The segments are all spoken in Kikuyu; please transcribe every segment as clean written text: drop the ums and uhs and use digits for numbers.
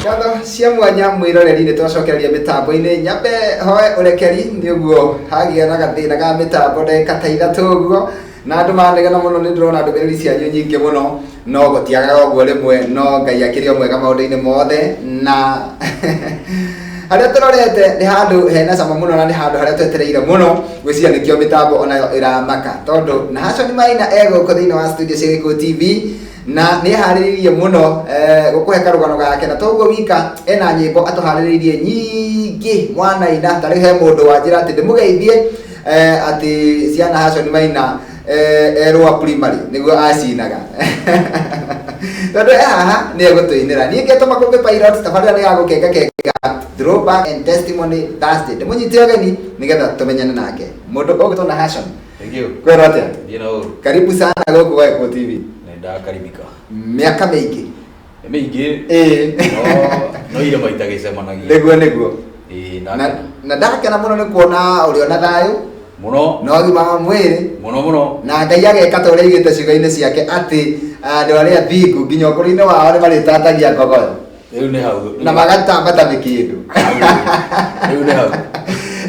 Ngatho cia mwanya mwĩroreri, nĩ twacokereria mĩtambo-inĩ. Nyambe hoe ũrekeri nĩ ũguo hagĩa na gathĩna ga mĩtambo ndagĩka ta 3 ũguo, na andũ manegena mũno. Nĩ ndĩrona ndũmĩrĩri cianyu nyingĩ mũno, no gũtiagaga ũguo rĩmwe, no Ngai akĩrĩ o mwega maũndũ-inĩ mothe. Na harĩa tũrorete nĩ handũ hena cama mũno, na nĩ handũ harĩa twetereire mũno. Gwĩciria nĩkĩo mĩtambo onayo ĩramaka, tondũ Nahashon Maina e gũkũ thĩinĩ wa studio cia Gĩkũyũ TV, na nĩ eharĩrĩirie mũno gũkũhe karũgano gake. Na toguo wika, ena nyĩmbo atũharĩrĩirie nyingĩ mwanaina. Tarĩu he mũndũ wanjĩra atĩ ndĩmũgeithie, atĩ ciana Nahashon Maina erwa primary nĩguo acinaga, tondũ e haha nĩ egũtũinĩra. Niĩ ngetwo Makũmbĩ Pilot. Tabarĩra nĩ ya gũkenga kenga, Throwback and Testimony Thursday. Ndĩmũnyite ũgeni nĩgetha tũmenyane nake, mũndũ ũgwĩtwo Nahashon. Thank you. Kwĩrwo atĩa? Thiĩ na ũru. Karibu sana gũkũ gwa Gĩkũyũ TV. Nĩ ndakaribika. Mĩaka mĩingĩ. Nĩ mĩingĩ. No ire maita gĩcemanagia. Nĩguo. Ĩĩ, Na, ndakena. na ndakena mũno nĩ kuona ũrĩ ona thayũ Mũno. na ũgima wa mwĩrĩ. Mũno mũno. Na Ngai ageka ta ũrĩa aigĩte ciugo-inĩ ciake atĩ andũ arĩa athingu nginya ũkũrũ-inĩ wao nĩ marĩtatagia ngogoyo Rĩu nĩ hau. Na magatamba ta mĩkĩndũ. Rĩu nĩ hau.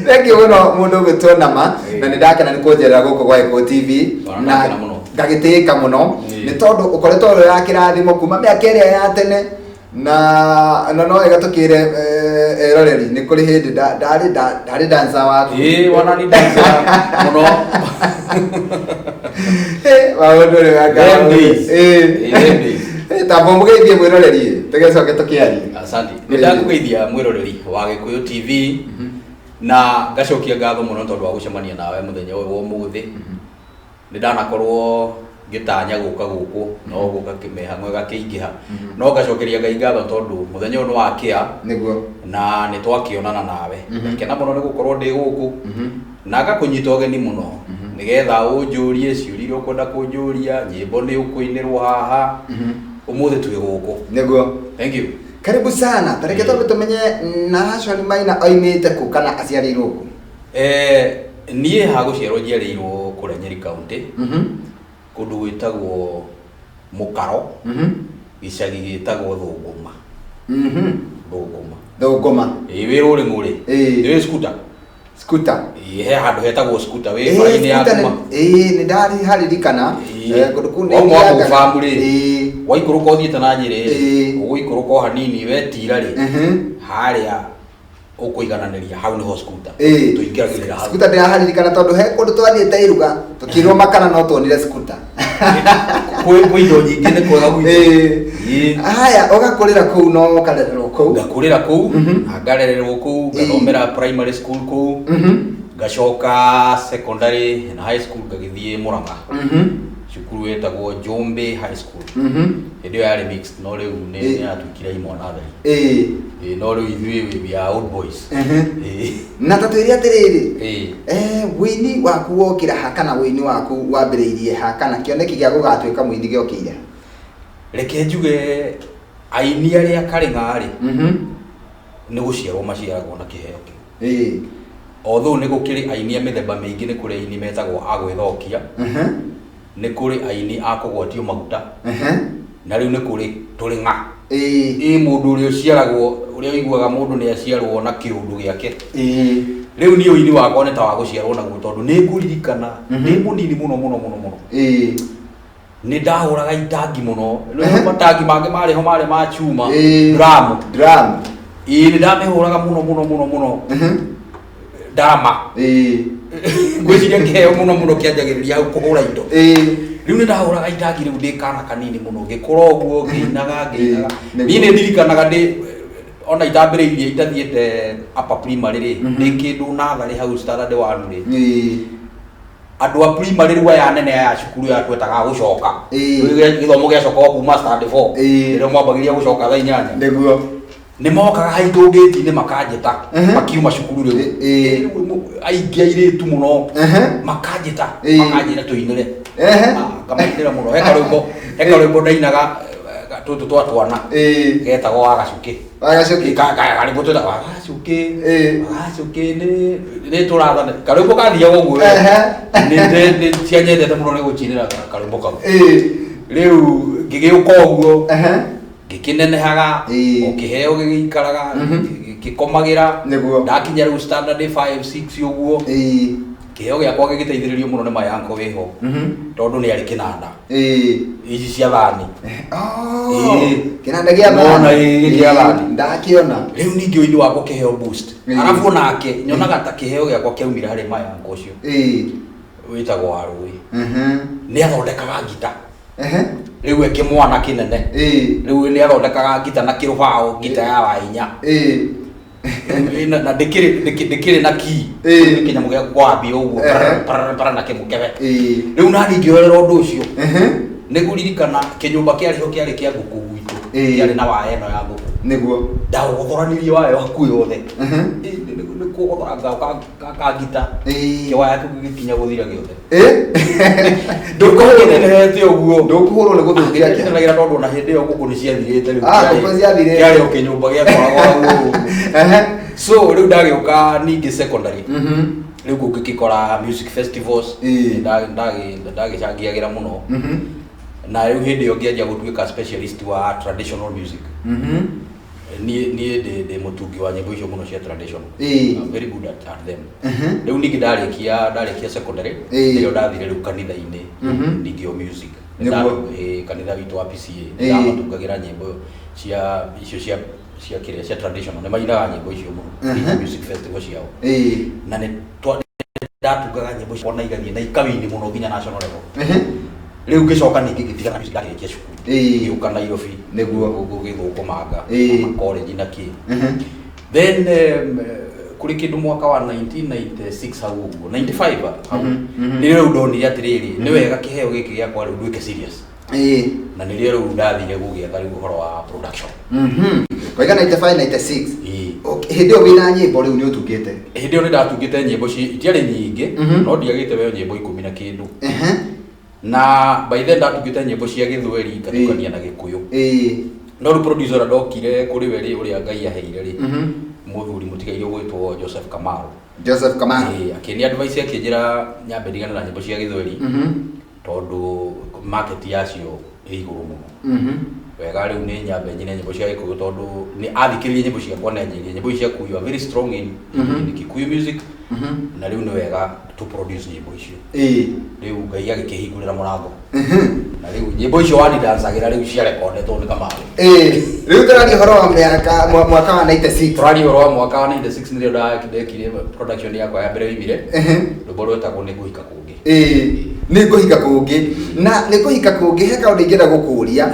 Thank you mũno, mũndũ ũgwĩtwo Nama. Na nĩ ndakena nĩ kũnjerera gũkũ gwa Gĩkũyũ TV. Ona Na ndakena mũno. ngagĩtĩĩka mũno nĩ tondũ ũkoretwo ũrĩ wa kĩrathimo kuma mĩaka ĩrĩa ya tene. Na no wega tũkĩre eroreri nĩ kũrĩ hĩndĩ ndarĩ dancer waku. Ĩĩ, wanani dancer mũno. Maũndũ rĩ. Them days. Ĩĩ, them days. Tamba mũgeithie mwĩroreri, tũgĩcoke tũkĩarie. Asante. Nĩ ndakũgeithia mwĩroreri wa Gĩkũyũ TV, na ngacokia ngatho mũno tondũ wa gũcemania nawe mũthenya ũyũ wa ũmũthĩ. Nĩ ndanakorwo ngĩtanya gũka gũkũ, no gũka mĩhang'o ĩgakĩingĩha, no ngacokeria Ngai ngatho tondũ mũthenya ũyũ nĩ wakĩa na nĩ twakĩonana nawe. Ngakena mũno nĩ gũkorwo ndĩ gũkũ na ngakũnyita ũgeni mũno nĩgetha ũnjũrie ciũria iria ũkwenda kũnjũria. Nyĩmbo nĩ ũkũinĩrwo haha ũmũthĩ, twĩ gũkũ. Thank you. Karibu sana. Tareke twambe tũmenye Nahashon Maina oimĩte kũ, kana aciarĩirwo kũ? Niĩ ha gũciarwo njiarĩirwo kũrĩa Nyeri County, kũndũ gwĩtagwo Mũkaro, gĩcagi gĩtagwo Thũngũma. Thũngũma. Thũngũma. Ĩĩ, wĩ Rũrĩng'ũ rĩ. Nĩ wĩ Skuta? Skuta. Ĩĩ, he handũ hetagwo Skuta wĩ bara-inĩ ya Skuta kuma ĩĩ, nĩ ndaharirikana. Kũndũ kũu nĩ Wauma thiaga. Wabu rĩ, waikũrũka ũthiĩte na Nyĩrĩ rĩ, ũgũikũrũka o hanini wetira rĩ, harĩa ũkũigananĩria hau nĩho Skuta. Tũingĩragĩrĩra hau. Skuta ndĩraharirikana tondũ he kũndũ twathiĩte iruga, tũkĩrwo makana no tuonire Skuta. Kwĩ indo nyingĩ, nĩ kwega gwitũ. Haya, ũgakũrĩra kũu no ũkarererwo kũu? Ngakũrĩra kũu na ngarererwo kũu, ngathomera primary school kũu, ngacoka secondary na high school ngagĩthiĩ Murang'a, cukuru ĩtagwo Njũmbĩ High School. Hĩndĩ ĩyo yarĩ mixed, no rĩu nĩ nĩ yatuĩkire imwana theri. Ĩĩ, no rĩu ithuĩ we are old boys. Na ta twĩre atĩrĩrĩ, wĩini waku wokĩra ha, kana wĩini waku wambĩrĩirie ha, kana kĩoneki gĩa gũgatuĩka mũini gĩokĩire ha? Reke njuge aini arĩa karĩng'a rĩ, nĩ gũciarwo maciaragwo na kĩheo kĩu. Although nĩ gũkĩrĩ aini a mĩthemba mĩingĩ, nĩ kũrĩ aini metagwo a gwĩthokia, nĩ kũrĩ aini a kũgwatio maguta, na rĩu nĩ kũrĩ tũrĩng'a. Ĩ mũndũ ũrĩa ũciaragwo, ũrĩa ũiguaga mũndũ nĩ aciarwo na kĩũndũ gĩake. Rĩu niĩ ũini wakwa nĩ ta wa gũciarwo naguo, tondũ nĩ ngũririkana ndĩ mũnini mũno mũno mũno mũno, nĩ ndahũraga itangi mũno. Rĩu matangi mangĩ marĩ ho marĩ ma chuma. Drum. Drum. Ĩĩ, nĩ ndamĩhũraga mũno mũno mũno mũno, ndarama. Ngwĩciria kĩheo mũno mũno kĩanjagĩrĩria hau kũhũra indo. Rĩu nĩ ndahũraga itangi rĩu ndĩ kana kanini mũno, ngĩkũra ũguo ngĩinaga ngĩinaga. Niĩ nĩ ndirikanaga ndĩ ona itambĩrĩirie, itathiĩte upper primary rĩ, ndĩ kĩndũ natharĩ hau standard one rĩ, andũ a primary rĩu aya anene aya a cukuru ya twetaga gũcoka. Rĩu gĩthomo gĩacoka o kuma standard 4, rĩrĩa mwambagĩrĩria gũcoka thaa 8. Nĩ mokaga haitũ ngĩti-inĩ makanjĩta. Makiuma cukuru rĩu. Rĩu aingĩ airĩtu mũno makanjĩta, makanjĩra tũinĩre. Ah, ngamainĩra mũno. He karwĩmbo ndainaga, tũtũ twa twana, getagwo Wagacukĩ. Wagacukĩ. Karwĩmbo twĩtagwo Wagacukĩ. Wagacukĩ nĩ tũrathane, karwĩmbo kathiaga ũguo. Nĩ cianyendete mũno nĩ gũcinĩra karwĩmbo kau. Rĩu ngĩgĩũka ũguo. Ngĩkĩnenehaga, o kĩheo gĩgĩikaraga, gĩkĩkomagĩra. Ndakinya rĩu standard 5 6 ũguo, kĩheo gĩakwa gĩgĩteithĩrĩrio mũno nĩ my uncle wĩho, tondũ nĩ arĩ kĩnanda ici cia thani. Oh, kĩnanda gĩa Wona, ĩĩ, gĩa thani. Ndakĩona. Rĩu ningĩ ũini wakwa kĩheo boost. Arabu onake nyonaga ta kĩheo gĩakwa kĩaumire harĩ my uncle ũcio wĩtagwo Warũĩ. Nĩ athondekaga ngita. Rĩu e kĩmwana kĩnene. Rĩu nĩ athondekaga ngita na kĩrũbaũ, ngita ya wainya. Na ndĩkĩrĩ na key. Nĩ kĩnyamũ gĩa kwambia ũguo, prr, prr, na kĩmũkebe. Rĩu nani ngĩoerera ũndũ ũcio. Nĩ ngũririkana kĩnyũmba kĩarĩ ho kĩarĩ kĩa ngũkũ gwitũ. Kĩarĩ na waya ĩno ya ngũkũ. Ndaũgothoranirie waya hakuhĩ yothe. Nĩ kũgothora ka ngita. Kĩwaya kĩu gĩgĩkinya gũthira gĩothe. Ndũkũhũrwo ũguo. Ndũkũhũrwo nĩ gũthũkia kĩa. Ngenagĩra tondũ ona hĩndĩ ĩyo ngũkũ nĩ ciathirĩte rĩu. Ah, ngũkũ ciathirĩte. Kĩarĩ o kĩnyũmba gĩatwaragwo hau ũguo. So rĩu ndagĩũka ningĩ secondary. Rĩu ngũgĩkora music festivals. Ndagĩcangĩagĩra mũno. Na rĩu hĩndĩ ĩyo ngĩanjia gũtuĩka specialist wa traditional music. Niĩ ndĩ mũtungi wa nyĩmbo icio mũno cia traditional. I'm very good at them. Rĩu ningĩ ndarĩkia secondary, nĩrĩo ndathire rĩu kanitha-inĩ, ningĩ o music. Kanitha witũ wa PCA, ndamatungagĩra nyĩmbo cia icio cia kĩrĩa cia traditional, nĩ mainaga nyĩmbo icio mũno, music festival ciao. Na nĩ ndatungaga nyĩmbo ciao na igathiĩ na ikawini mũno nginya national level. Rĩu ngĩcoka ningĩ ngĩtigana na music ndarĩkia cukuru. Ngĩũka Nairobi. Gũgĩthũkũmanga, college na kĩ. Then kũrĩ kĩndũ mwaka wa 1996 hau ũguo, 95 hau. Nĩrĩo rĩu ndonire atĩrĩrĩ, nĩ wega kĩheo gĩkĩ gĩakwa rĩu nduĩke serious. Na nĩrĩo rĩu ndathire gũgĩetha rĩu ũhoro wa production. Kwaiga 95 96. Okay, hĩndĩ ĩyo wĩna nyĩmbo rĩu nĩ ũtungĩte? Hĩndĩ ĩyo nĩ ndatungĩte nyĩmbo itiarĩ nyingĩ, no ndiagĩte weo nyĩmbo 10 na kĩndũ. Na by then ndatungĩte nyĩmbo cia Gĩthweri ngatukania na Gĩkũyũ. No rĩu producer ũrĩa ndokire kũrĩ we rĩ, ũrĩa Ngai aheire rĩ, mũthuri mũtigaire ũgwĩtwo Joseph Kamaru. Joseph Kamaru. Akĩni advice akĩnjĩra nyambe ndigane na nyĩmbo cia Gĩthweri, tondũ market yacio ĩ igũrũ mũno. Wega rĩu nĩ nyambe nyine nyĩmbo cia Gĩkũyũ, tondũ nĩ athikĩrĩria nyĩmbo ciakwa na anjĩrire nyĩmbo ici ciaku you are very strong in Kikuyu music, na rĩu nĩ wega to produce nyĩmbo icio. Rĩu Ngai agĩkĩhingũrĩra mũrango. Na rĩu nyĩmbo icio wanidancagĩra rĩu ciarekondetwo nĩ Kamaru. Rĩu tũraria ũhoro wa mĩaka, mwaka wa 96. Tũraria ũhoro wa mwaka wa 96, nĩrĩo ndekire production yakwa ya mbere yoimire. Rwĩmbo rwetagwo Nĩ Ngũhika Kũngĩ. Nĩ Ngũhika Kũngĩ. Na Nĩ Ngũhika Kũngĩ he kaũndũ ingĩenda gũkũria.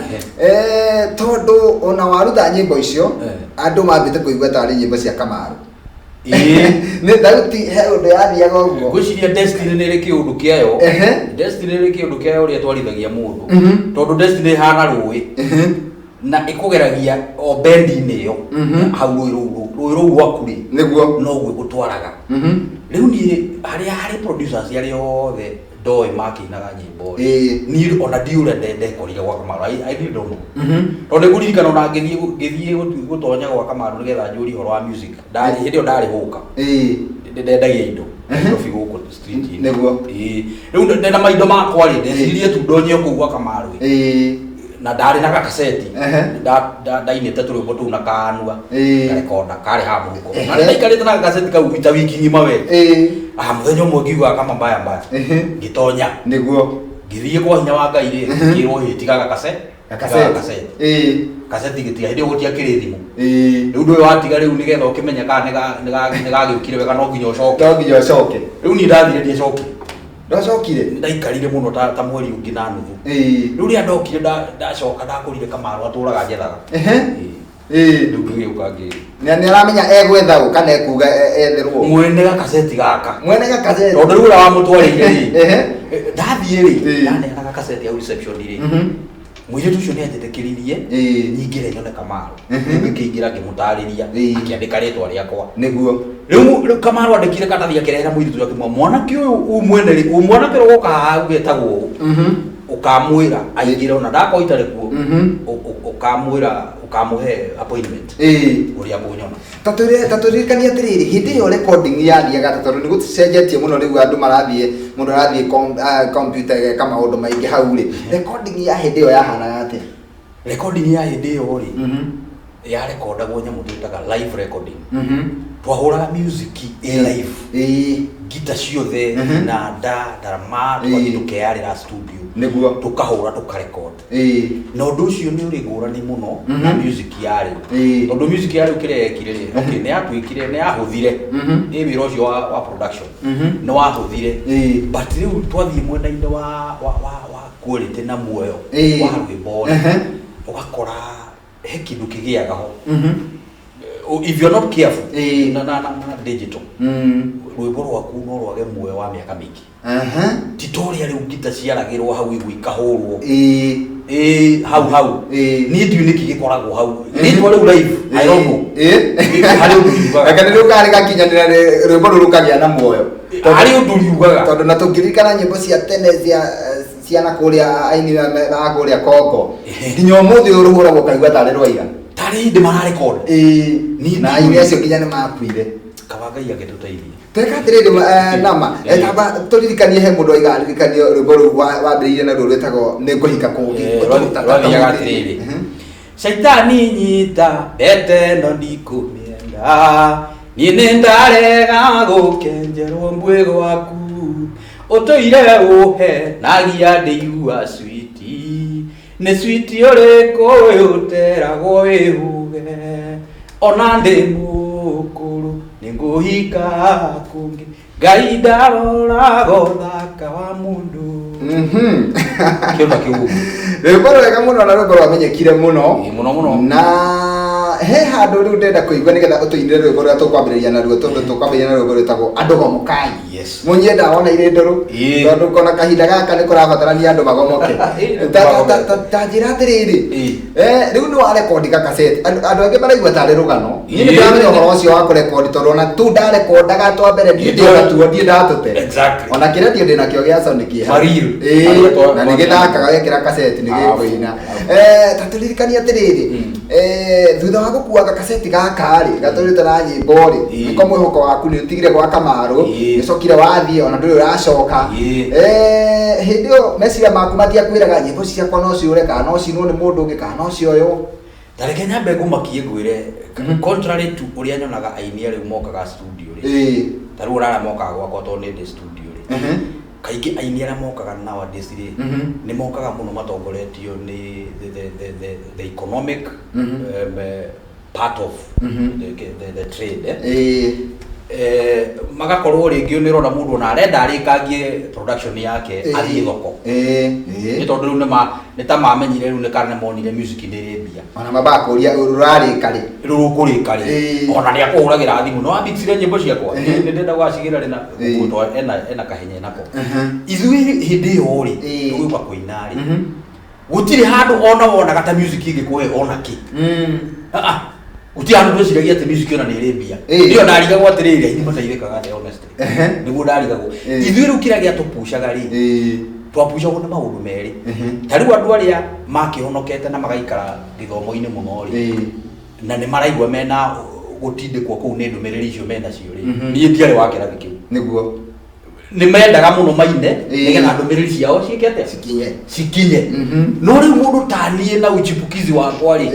Tondũ ona waruta nyĩmbo icio, andũ mambĩte kũigua tarĩ nyĩmbo cia Kamaru. Nĩ thauti he ũndũ yathiaga ũguo. Ngwĩciria destiny nĩ ĩrĩ kĩũndũ kĩayo. Destiny nĩ ĩrĩ kĩũndũ kĩayo ũrĩa ĩtwarithagia mũndũ. Tondũ destiny ĩhana rũĩ. Na ĩkũgeragia o bendi-inĩ ĩyo. Hau rũĩ rũu, rũĩ rũu rwaku rĩ. Noguo ĩgũtwaraga. Rĩu niĩ harĩa harĩ producers arĩa othe ndoĩ makĩinaga nyĩmbo rĩ. Niĩ ona ndiũĩ ũrĩa ndekorire gwa Kamaru. I really don't know. Tondũ nĩngũririkana ona ngĩthiĩ gũtonya gwa Kamaru nĩgetha njũrie ũhoro wa music. Ndarĩ, hĩndĩ ĩyo ndarĩ gũka. Ndendagia indo. Nairobi gũkũ street-inĩ. Rĩu ndena maindo makwa rĩ, ndeciririe tu ndonye kũu gwa Kamaru. Na ndarĩ na gakaseti. Ndainĩte tũrwĩmbo tũu na kanua. Ngarekonda karĩ haha mũhuko. Na ndaikarĩte na gakaseti kau ta wiki ng'ima we. Mũthenya ũmwe ngiuga kama mbaya mbaya. Ngĩtonya. Ngĩthiĩ kwa hinya wa Ngai rĩ, ngĩrwo hĩ tiga gakaseti. Gakaseti. Gakaseti. Kaseti gĩtiga, hĩndĩ ĩyo gũtiakĩrĩ thimũ. Rĩu ndũĩ watiga rĩu nĩgetha ũkĩmenye kana nĩ gagĩũkire wega, no nginya ũcoke. No nginya ũcoke. Rĩu niĩ ndathire ndiacokire. Ndwacokire? Ndaikarire mũno ta mweri ũngĩ na nuthu. Rĩu rĩrĩa ndokire ndacoka ndakũrire Kamaru atũraga njethaga. Rĩu ngĩgĩũka ngĩ- Nĩ aramenya egwetha ũ kana ekuga etherwo? Mwene gakaseti gaka. Mwene gakaseti. Tondũ rĩu ũrĩa wamũtwarĩire rĩ, ndathiĩ rĩ, ndaneana gakaseti hau reception rĩ. Mũirĩtu ũcio nĩ anjĩtĩkĩririe nyingĩre nyone Kamaru. Rĩu ngĩingĩra ngĩmũtarĩria, akĩandĩka rĩtwa rĩakwa. Rĩu Kamaru andĩkire karatathi akĩrehera mũirĩtu ũcio akĩmwĩra, mwanake ũyũ ũyũ mwene rĩ, ũyũ mwanake ũrĩa ũgoka haha ũgetagwo ũũ. Ũkamwĩra aingĩre ona ndakorwo itarĩ kuo. Ũkamwĩra, ũkamũhe appointment. Ũrĩa kũnyona. Ta tũririkanie atĩrĩrĩ, hĩndĩ ĩyo recording yathiaga atĩa, tondũ nĩ gũcenjetie mũno rĩu andũ marathiĩ, mũndũ arathiĩ computer ĩgeka maũndũ maingĩ hau rĩ. Recording ya hĩndĩ ĩyo yahanaga atĩa? Recording ya hĩndĩ ĩyo rĩ, yarekondagwo nyamũ twĩtaga live recording. Twahũraga music ĩ live, ngita ciothe, nanda, ndarama, tũgathiĩ tũkeyarĩra studio, tũkahũra, tũkarecord. Na ũndũ ũcio nĩ ũrĩ ngũrani mũno na music ya rĩu, tondũ music ya rĩu kĩrĩa yekire rĩ, okay, nĩ yatuĩkire nĩ yahũthire ĩ wĩra ũcio wa production nĩ wahũthire, but rĩu twathiĩ mwena-inĩ wa quality na muoyo wa rwĩmbo rĩ, ũgakora he kĩndũ kĩgĩaga ho if you're not careful na digital, rwĩmbo rwaku no rwage muoyo wa mĩaka mĩingĩ. Ti ta ũrĩa rĩu ngita ciaragĩrwo hau igũ ikahũrwo ĩ hau hau. Niĩ ndiũĩ nĩkĩ gĩkoragwo hau rĩtwa rĩu live, I don't know. Harĩ ũndũ riugaga. Reke nĩ rũkarĩ gakinyanĩra, rwĩmbo rũu rũkagĩa na muoyo. Harĩ ũndũ riugaga. Tondũ na tũngĩririkana nyĩmbo cia tene cia ciana kũrĩa aini a kũrĩa Kongo, nginya ũmũthĩ ũyũ rũhũragwo ũkaigua tarĩ rwa ira. Tarĩ hĩndĩ mararecord. Niĩ na aini acio nginya nĩ makuire. Kaba Ngai angĩtũteithia. Teka atĩrĩrĩ, nama tamba tũririkanie, he mũndũ aiga aririkanie rwĩmbo rũu wambĩrĩirie naruo rwĩtagwo nĩ ngũhika kũngĩ. Rwathiaga atĩrĩrĩ: Caitani nyita mbete ĩno, ndikũmĩenda niĩ, nĩ ndarega gũkenjerwo mbuĩ gwaku, ũtũire ũhe nagia ndĩigua switi, nĩ switi ũrĩkũ ũyũ ũteragwo wĩhuge, ona ndĩ mũkũrũ nĩ ngũhika kũngĩ, Ngai ndaroraga ũthaka wa mũndũ. Kĩũndũ kĩu ũguo. Rwĩmbo rwega mũno na rwĩmbo rwamenyekire mũno. Ĩĩ, mũno mũno. Na he handũ rĩu ndenda kũigua nĩgetha ũtũinĩre rwĩmbo rũrĩa tũkwambĩrĩria naruo, tondũ tũkwambĩrĩria na rwĩmbo rwĩtagwo andũ gomokai. Mũnyie ndawa na irĩ ndũrũ, tondũ kona kahinda gaka nĩ kũrabatarania andũ magomoke. Ta njĩra atĩrĩrĩ, rĩu nĩ warekondi gakaseti, andũ angĩ maraigua tarĩ rũgano. Niĩ nĩ ndĩramenya ũhoro ũcio wa kũrekondi, tondũ ona tu ndarekondaga twa mbere niĩ ndĩ tuo ndiĩ ndatũte. Ona kĩrĩa ndiĩ ndĩnakĩo gĩa Sony kĩ hau. Maril. Na nĩ gĩthakaga wekĩra kaseti nĩ gĩkũina. Ta tũririkanie atĩrĩrĩ, thutha wa gũkua gakaseti gaka rĩ, gatũrĩte na nyĩmbo rĩ, nĩko mwĩhoko waku nĩ ũtigire gwa Kamaru, nĩ ũcokire wathiĩ ona ndũrĩ ũracoka. Hĩndĩ ĩyo meciria maku matiakwĩraga nyĩmbo ciakwa no ciũre kana no cinwo nĩ mũndũ ũngĩ kana no cioywo? Ta reke nyambe ngũmakie ngwĩre, contrary to ũrĩa nyonaga aini arĩu mokaga studio rĩ, ta rĩu arĩa mokaga gwakwa, tondũ nĩ ndĩ studio rĩ, kaingĩ aini arĩa mokaga nowadays rĩ, nĩ mokaga mũno matongoretio nĩ the economic part of the trade, eh. Magakorwo rĩngĩ nĩ ũrona mũndũ ona arenda arĩkangie production yake, athiĩ thoko, nĩ tondũ rĩu nĩ ta mamenyire rĩu nĩ kana nĩ monire music nĩ ĩrĩ mbia. Ona mambaga kũria rũrarĩka rĩ. Rĩu rũkũrĩka rĩ. Ona nĩ akũhũragĩra thimũ, no wamixire nyĩmbo ciakwa, nĩ ndĩrenda gwacigĩra rĩ, na tondũ ena kahenya nako. Ithuĩ hĩndĩ ĩyo rĩ, tũgĩũka kũina rĩ, gũtirĩ handũ ona wonaga ta music ĩngĩkũhe ona kĩ. Ah, ah. Gũtirĩ handũ tweciragia atĩ music ona nĩ ĩrĩ mbia. Niĩ ndarigagwo atĩrĩrĩ, aini mateithĩkaga atĩa, honestly? Nĩguo ndarigagwo. Ithuĩ rĩu kĩrĩa gĩatũpucaga rĩ, twapucagwo nĩ maũndũ merĩ. Ta rĩu andũ arĩa makĩhonokete na magaikara gĩthomo-inĩ mũno rĩ, na nĩ maraigua mena gũtindĩkwo kũu nĩ ndũmĩrĩri icio menacio rĩ, niĩ ndiarĩ wa kĩrathi kĩu. Nĩ mendaga mũno maine nĩgetha ndũmĩrĩri ciao ciĩke atĩa? Cikinye. Cikinye. No rĩu mũndũ ta niĩ na uchipukizi wakwa rĩ,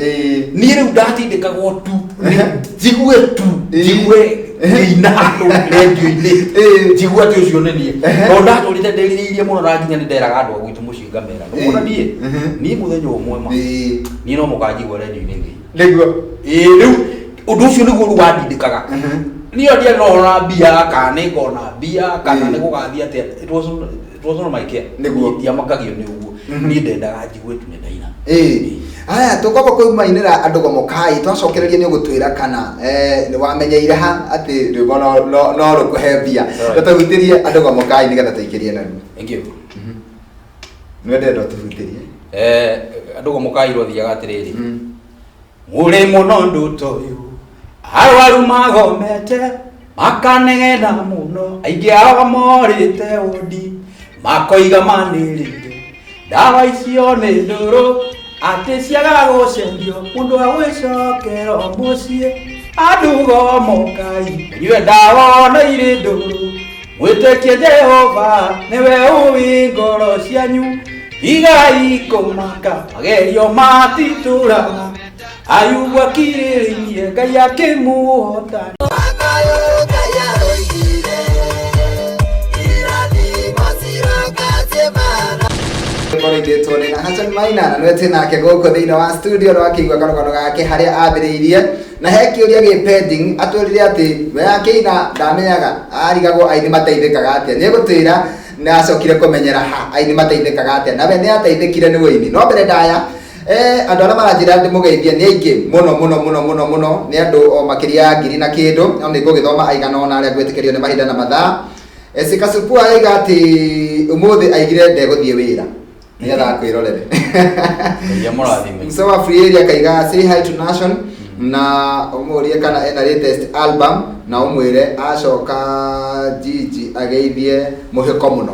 niĩ rĩu ndatindĩkagwo tu njigue tu njigue ngĩina handũ rendio-inĩ, njigue atĩ ũcio nĩ niĩ. Tondũ ndatũrĩte ndĩrirĩirie mũno, na nginya nĩ nderaga andũ a gwitũ mũciĩ ngamera, nĩwona niĩ mũthenya ũmwe ma niĩ no mũkanjigua rendio-inĩ ngĩina. Ĩĩ, rĩu ũndũ ũcio nĩguo rĩu wandindĩkaga. Niĩ ndiarĩ na ũhoro na mbia kana nĩ ngona mbia kana nĩ gũgathiĩ atĩa. It was not my care. Ndiamakagio nĩ ũguo. Niĩ ndendaga njigue tu nĩ ndaina. Ĩĩ, aya tũkwamba kũmainĩra andũ gomokai, twacokereria nĩ ũgũtwĩra kana nĩ wamenyeire ha atĩ rwĩmbo no rũkũhe mbia. Tũhutĩrie andũ gomokai nĩgetha tũikĩrie naruo. Thank you. Nĩ ndenda ũtũhutĩrie. Andũ gomokai rwathiaga atĩrĩrĩ: mũrĩ mũno ndũtoyũ, arwaru magomete makanegena mũno, aingĩ ao morĩte wondi, makoiga manĩrĩire ndawa icio nĩ ndũrũ, atĩ ciaga gũcenjio mũndũ agwĩcokera o mũciĩ. Andũ gomokai, mũnyue ndawa ona irĩ ndũrũ, mwĩtĩkie Jehova nĩwe ũĩ ngoro cianyu. Igai kũmaka magerio matitũraga Ayubu akirĩrĩirie Ngai akĩmuhota. Ngorindĩtwo nĩ na Hassan Maina na nĩwe twĩ nake gũkũ thĩinĩ wa studio na wakĩigua karũgano gake harĩa ambĩrĩirie na he kĩũria gĩ pending atwĩrire atĩ we akĩina ndamenyaga arigagwo aini mateithĩkaga atĩa nĩ egũtwĩra nĩ acokire kũmenyera ha aini mateithĩkaga atĩa na we nĩ ateithĩkire nĩ wĩini no mbere ndaya andũ arĩa maranjĩra ndĩmũgeithie nĩ aingĩ mũno mũno mũno mũno mũno nĩ andũ o makĩria ya ngiri na kĩndũ no nĩ ngũgĩthoma aigana ũna arĩa ngwĩtĩkĩrio nĩ mahinda na mathaa. Sikasupua aiga atĩ ũmũthĩ aigire ndegũthiĩ wĩra nĩgetha akwĩrorere. Ngai amũrathime. Mso wa Free Area akaiga say hi to nation na ũmũrie kana ena latest album na ũmwĩre acoka Jiji ageithie mũhĩko mũno.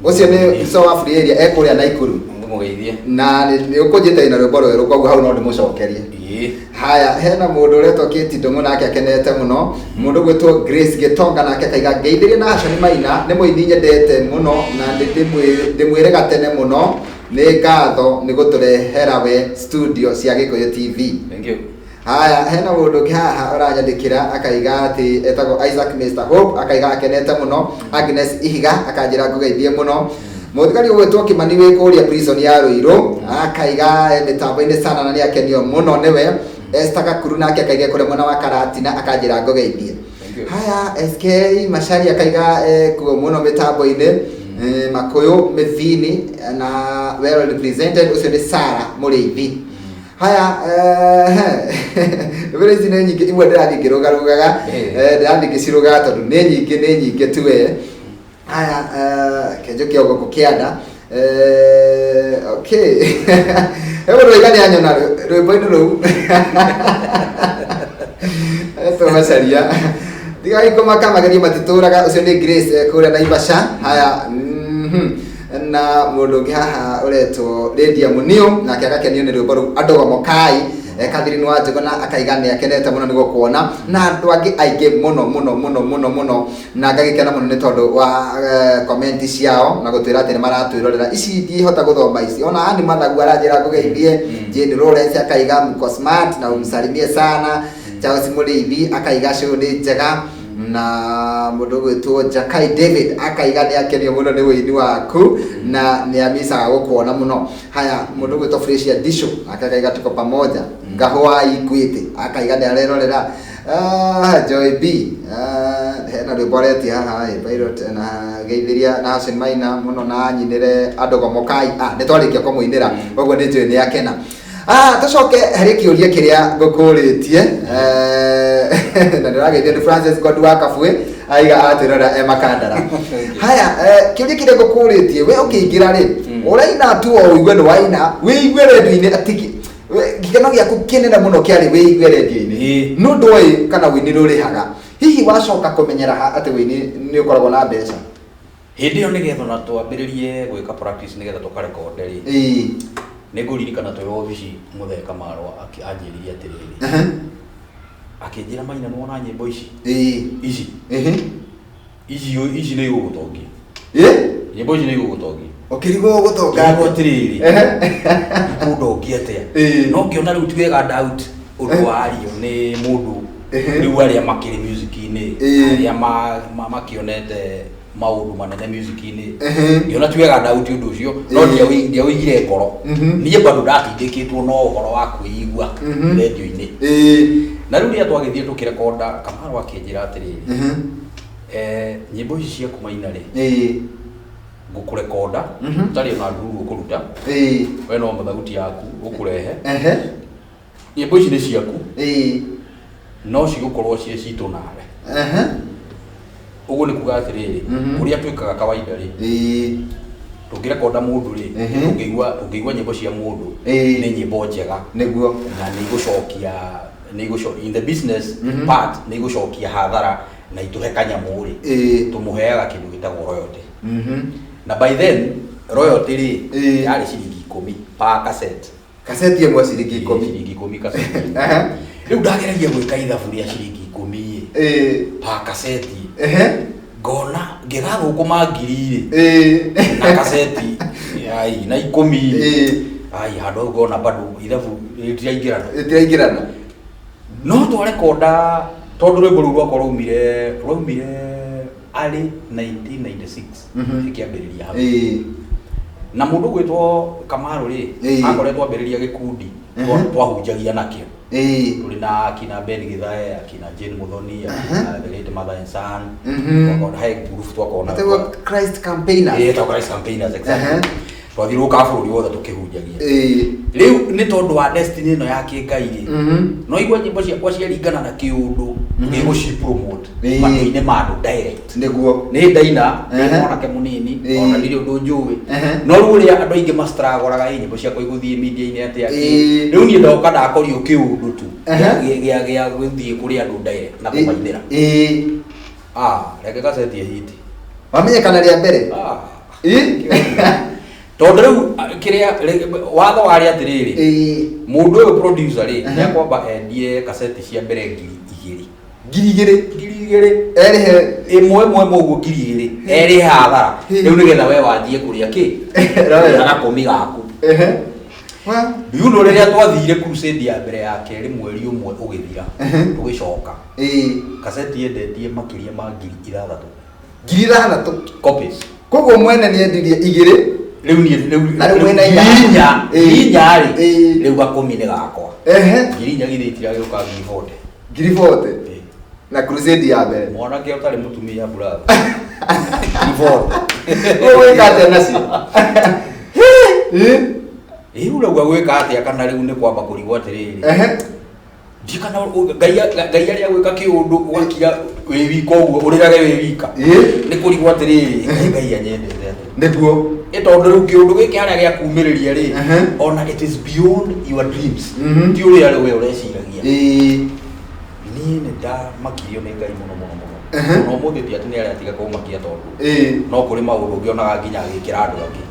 Ũcio nĩ Mso wa Free Area ekũrĩa Naikuru Ngũmũgeithie. Na nĩ ũkũnjĩta ina rwĩmbo rwerũ koguo hau no ndĩmũcokerie. Ĩĩ. Haya, hena mũndũ ũretwo Kate Ndũng'ũ nake akenete mũno. Mũndũ ũgwĩtwo Grace Gĩtonga nake akaiga ngeithĩrie na Hashoni Maina nĩ mũini nyendete mũno na ndĩmwĩre gatene mũno nĩ ngatho nĩ gũtũrehera we studio cia Gĩkũyũ TV. Thank you. Haya, hena mũndũ ũngĩ haha ũranyandĩkĩra akaiga atĩ etagwo Isaac Mr Hope akaiga akenete mũno. Agnes Ihiga akanjĩra ngũgeithie mũno. Mũthigari ũgwĩtwo Kĩmani wĩ kũrĩa prison ya Ruiru akaiga mĩtambo-inĩ sana na nĩ akenio mũno nĩwe. Esther Gakuru nake akaiga kũrĩa mwena wa Karatina akanjĩra ngũgeithie. Thank you. Haya, SK Macharia akaiga kuo mũno mĩtambo-inĩ. Makũyũ Mĩthini na well represented ũcio nĩ Sarah Mũrĩithi. Haya, ndũmĩrĩri ici nĩ nyingĩ imwe ndĩrathiĩ ngĩrũgarũgaga, ndĩrathiĩ ngĩcirũgaga tondũ nĩ nyingĩ nĩ nyingĩ tu we. Haya, kĩnjũke o gũkũ kĩanda. Okay. He mũndũ waiga nĩ anyona rwĩmbo-inĩ rũu. Etwo Macharia. Tigai kũmaka magerio matitũraga ũcio nĩ Grace kũrĩa Naivasha. Haya, na mũndũ ũngĩ haha ũretwo Lydia Muniu nake agakenio nĩ rwĩmbo rũu andũ gomokai. Catherine wa Njuguna akaiga nĩ akenete mũno nĩ gũkuona na andũ angĩ aingĩ mũno mũno mũno mũno mũno na ngagĩkena mũno nĩ tondũ wa comment ciao na gũtwĩra atĩ nĩ maratwĩrorera. Ici ndihota gũthoma ici ona Andy Mathagu aranjĩra ngũgeithie. Jane Lawrence akaiga mko smart na umsalimie sana. Charles Mũrĩithi akaiga show nĩ njega na mũndũ ũgwĩtwo Jakai David akaiga nĩ akenio mũno nĩ wĩini waku na nĩ amicaga gũkuona mũno. Haya, mũndũ ũgwĩtwo Fresia Disho akaiga tuko pamoja. Ngahũa Equity akaiga nĩ arerorera. Joy B hena rwĩmbo aretia haha Pilot na geithĩria na Hassan Maina mũno na anyinĩre andũ gomokai. Nĩ twarĩkia kũmũinĩra koguo nĩ njũĩ nĩ akena. Tũcoke harĩ kĩũria kĩrĩa ngũkũrĩtie na ndĩrageithio nĩ Francis Ngondu wa Kabwe aiga atwĩrora e Makandara. Haya, kĩũria kĩrĩa ngũkũrĩtie we ũkĩingĩra rĩ ũraina tu o ũigue nĩ waina wĩigue redio-inĩ atĩ gĩkeno gĩaku kĩnene mũno kĩarĩ wĩigue redio-inĩ no ndũĩ kana wĩini nĩ ũrĩhaga. Hihi wacoka kũmenyera ha atĩ wĩini nĩ ũkoragwo na mbeca? Hĩndĩ ĩyo nĩgetha ona twambĩrĩrie gwĩka practice nĩgetha tũkarekonde rĩ nĩ ngũririkana twĩ obici Mũthee Kamarwa anjĩrire atĩrĩrĩ akĩnjĩra Maina nĩwona nyĩmbo ici ici ici ici nĩ igũgũtongia nyĩmbo ici nĩ igũgũtongia Ũkĩrigwo gũtonga atĩa? Atĩrĩrĩ ikũndongia atĩa no ngĩona rĩu ti wega doubt ũndũ wario nĩ mũndũ rĩu arĩa makĩrĩ music-inĩ arĩa makĩonete maũndũ manene music-inĩ ngĩona ti wega doubt ũndũ ũcio no ndiawĩigire ngoro niĩ bado ndatindĩkĩtwo no ũhoro wa kwĩigua redio-inĩ na rĩu rĩrĩa twagĩthiĩ tũkĩrekonda Kamarwa akĩnjĩra atĩrĩrĩ nyĩmbo ici ciaku Maina rĩ ngũkũrekonda ũtarĩ ona ndururu ũkũruta we no thauti yaku ũkũrehe nyĩmbo ici nĩ ciaku no cigũkorwo ciĩ citũ nawe ũguo nĩ kuga atĩrĩrĩ ũrĩa twĩkaga kawaida rĩ tũngĩrekonda mũndũ rĩ tũngĩigua nyĩmbo cia mũndũ nĩ nyĩmbo njega nĩguo na nĩ igũcokia in the business part nĩ igũcokia hathara na itũhe kanyamũ rĩ tũmũheaga kĩndũ gĩtagwo royalty na by then royalty rĩ yarĩ ciringi 10 per cassette Kaseti ĩmwe ciringi 10. Ciringi 10 kaseti. Rĩu ndageragia gwĩka ithabu rĩa ciringi 10 per kaseti. Ngona ngĩgathũkũma 1000 rĩ, na kaseti ai na 10 rĩ, ai handũ hau ngona bado ithabu rĩtiraingĩrana. Ĩtiraingĩrana. No twarekonda, tondũ rwĩmbo rũu rwakwa rwaumire early 1996, ĩkĩambĩrĩria hau. Na mũndũ gwĩtwo Kamaru rĩ, akoretwo ambĩrĩria gĩkundi twahunjagia nakĩo, tũrĩ na akina Ben Githae, akina Jane Muthoni, akina the late Mother and Son. Twakorwo he group twakorwo nayo. Etagwo Christ Campaigners. Ĩĩ, etagwo Christ Campaigners, exactly. Twathiũrũrũkaga bũrũri wothe tũkĩhunjagia. Rĩu nĩ tondũ wa destiny ĩno ya kĩngai rĩ, no igua nyĩmbo ciakwa ciaringana na kĩũndũ gĩgũci promote matũ-inĩ ma andũ direct. Nĩ ndaina ndĩ mwanake mũnini, ona ndirĩ ũndũ njũĩ, no rĩu ũrĩa andũ aingĩ mastragoraga, ĩ nyĩmbo ciakwa igũthiĩ media-inĩ atĩa kĩ? Rĩu niĩ ndoka ndakorio kĩũndũ tu gĩa gũthiĩ kũrĩ andũ direct na kũmainĩra. Ah, reke gaceti hiti. Wamenyekana rĩa mbere. Ah. Tondũ rĩu kĩrĩa watho warĩ atĩrĩrĩ, mũndũ ũyũ producer rĩ, nĩ akwamba endie kaseti cia mbere 2000. 2000. 2000. Erĩhe. Ĩmwe ĩmwe ĩmwe ũguo 2000, erĩhe hathara. Rĩu nĩgetha we wanjie kũrĩa kĩ? Royal. Kũrĩa gakũmi gaku. Wa. Rĩu no rĩrĩa twathire crusade ya mbere ya kerĩ, mweri ũmwe ũgĩthira, tũgĩcoka, kaseti yendetie makĩria ma 6000. 6000. Copies. Koguo mwene nĩ endirie igĩrĩ. Rĩu niĩ rĩu Na rĩu mwena inya. 4000, 4000 rĩ, rĩu gakũmi nĩ gakwa. 4000 githĩ itiragĩũka 40,000? 40,000. Na crusade ya mbere. Mwanake ũtarĩ mũtumia, brother, 40,000. Ũgwĩka atĩa nacio? Ĩ, ũrauga gwĩka atĩa? Kana rĩu nĩ kwamba kũrigwo atĩrĩrĩ, ndikana Ngai Ngai arĩa gwĩka kĩũndũ ũgakira wĩ wika ũguo, ũrĩrage wĩ wika. Nĩ kũrigwo atĩrĩrĩ, Ngai Ngai anyendete atĩa? Ĩ tondũ rĩu kĩũndũ gĩkĩ harĩa gĩa kumĩrĩria rĩ, ona it is beyond your dreams. Ti ũrĩa rĩu we ũreciragia. Niĩ nĩ ndamakirio nĩ Ngai mũno mũno mũno. Ona ũmũthĩ ti atĩ nĩ arĩa atiga kũmakia, tondũ no kũrĩ maũndũ ũngĩonaga nginya agĩkĩra andũ angĩ,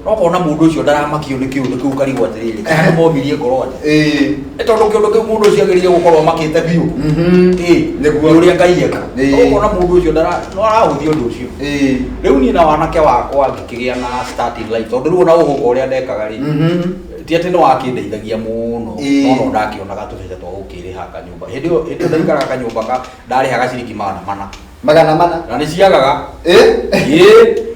no kona mũndũ ũcio ndaramakio nĩ kĩũndũ kĩu, ũkarigwo atĩrĩrĩ, kana nĩ momirie ngoro atĩa? Nĩ tondũ kĩũndũ kĩu mũndũ ũcio agĩrĩire gũkorwo amakĩte biũ. Nĩ ũrĩa Ngai eka. No ũkona mũndũ ũcio ndara no arahũthia ũndũ ũcio. Rĩu niĩ na wanake wakwa ngĩkĩgĩa na starting life, tondũ rĩu ona ũhũka ũrĩa ndekaga rĩ, ti atĩ nĩ wakĩndeithagia mũno, no ndakĩonaga tũbeca twa gũkĩrĩha kanyũmba. Hĩndĩ ĩyo ndaikaraga kanyũmba ka ndarĩhaga ciringi 400. 400. Na nĩ ciagaga. Ĩĩ,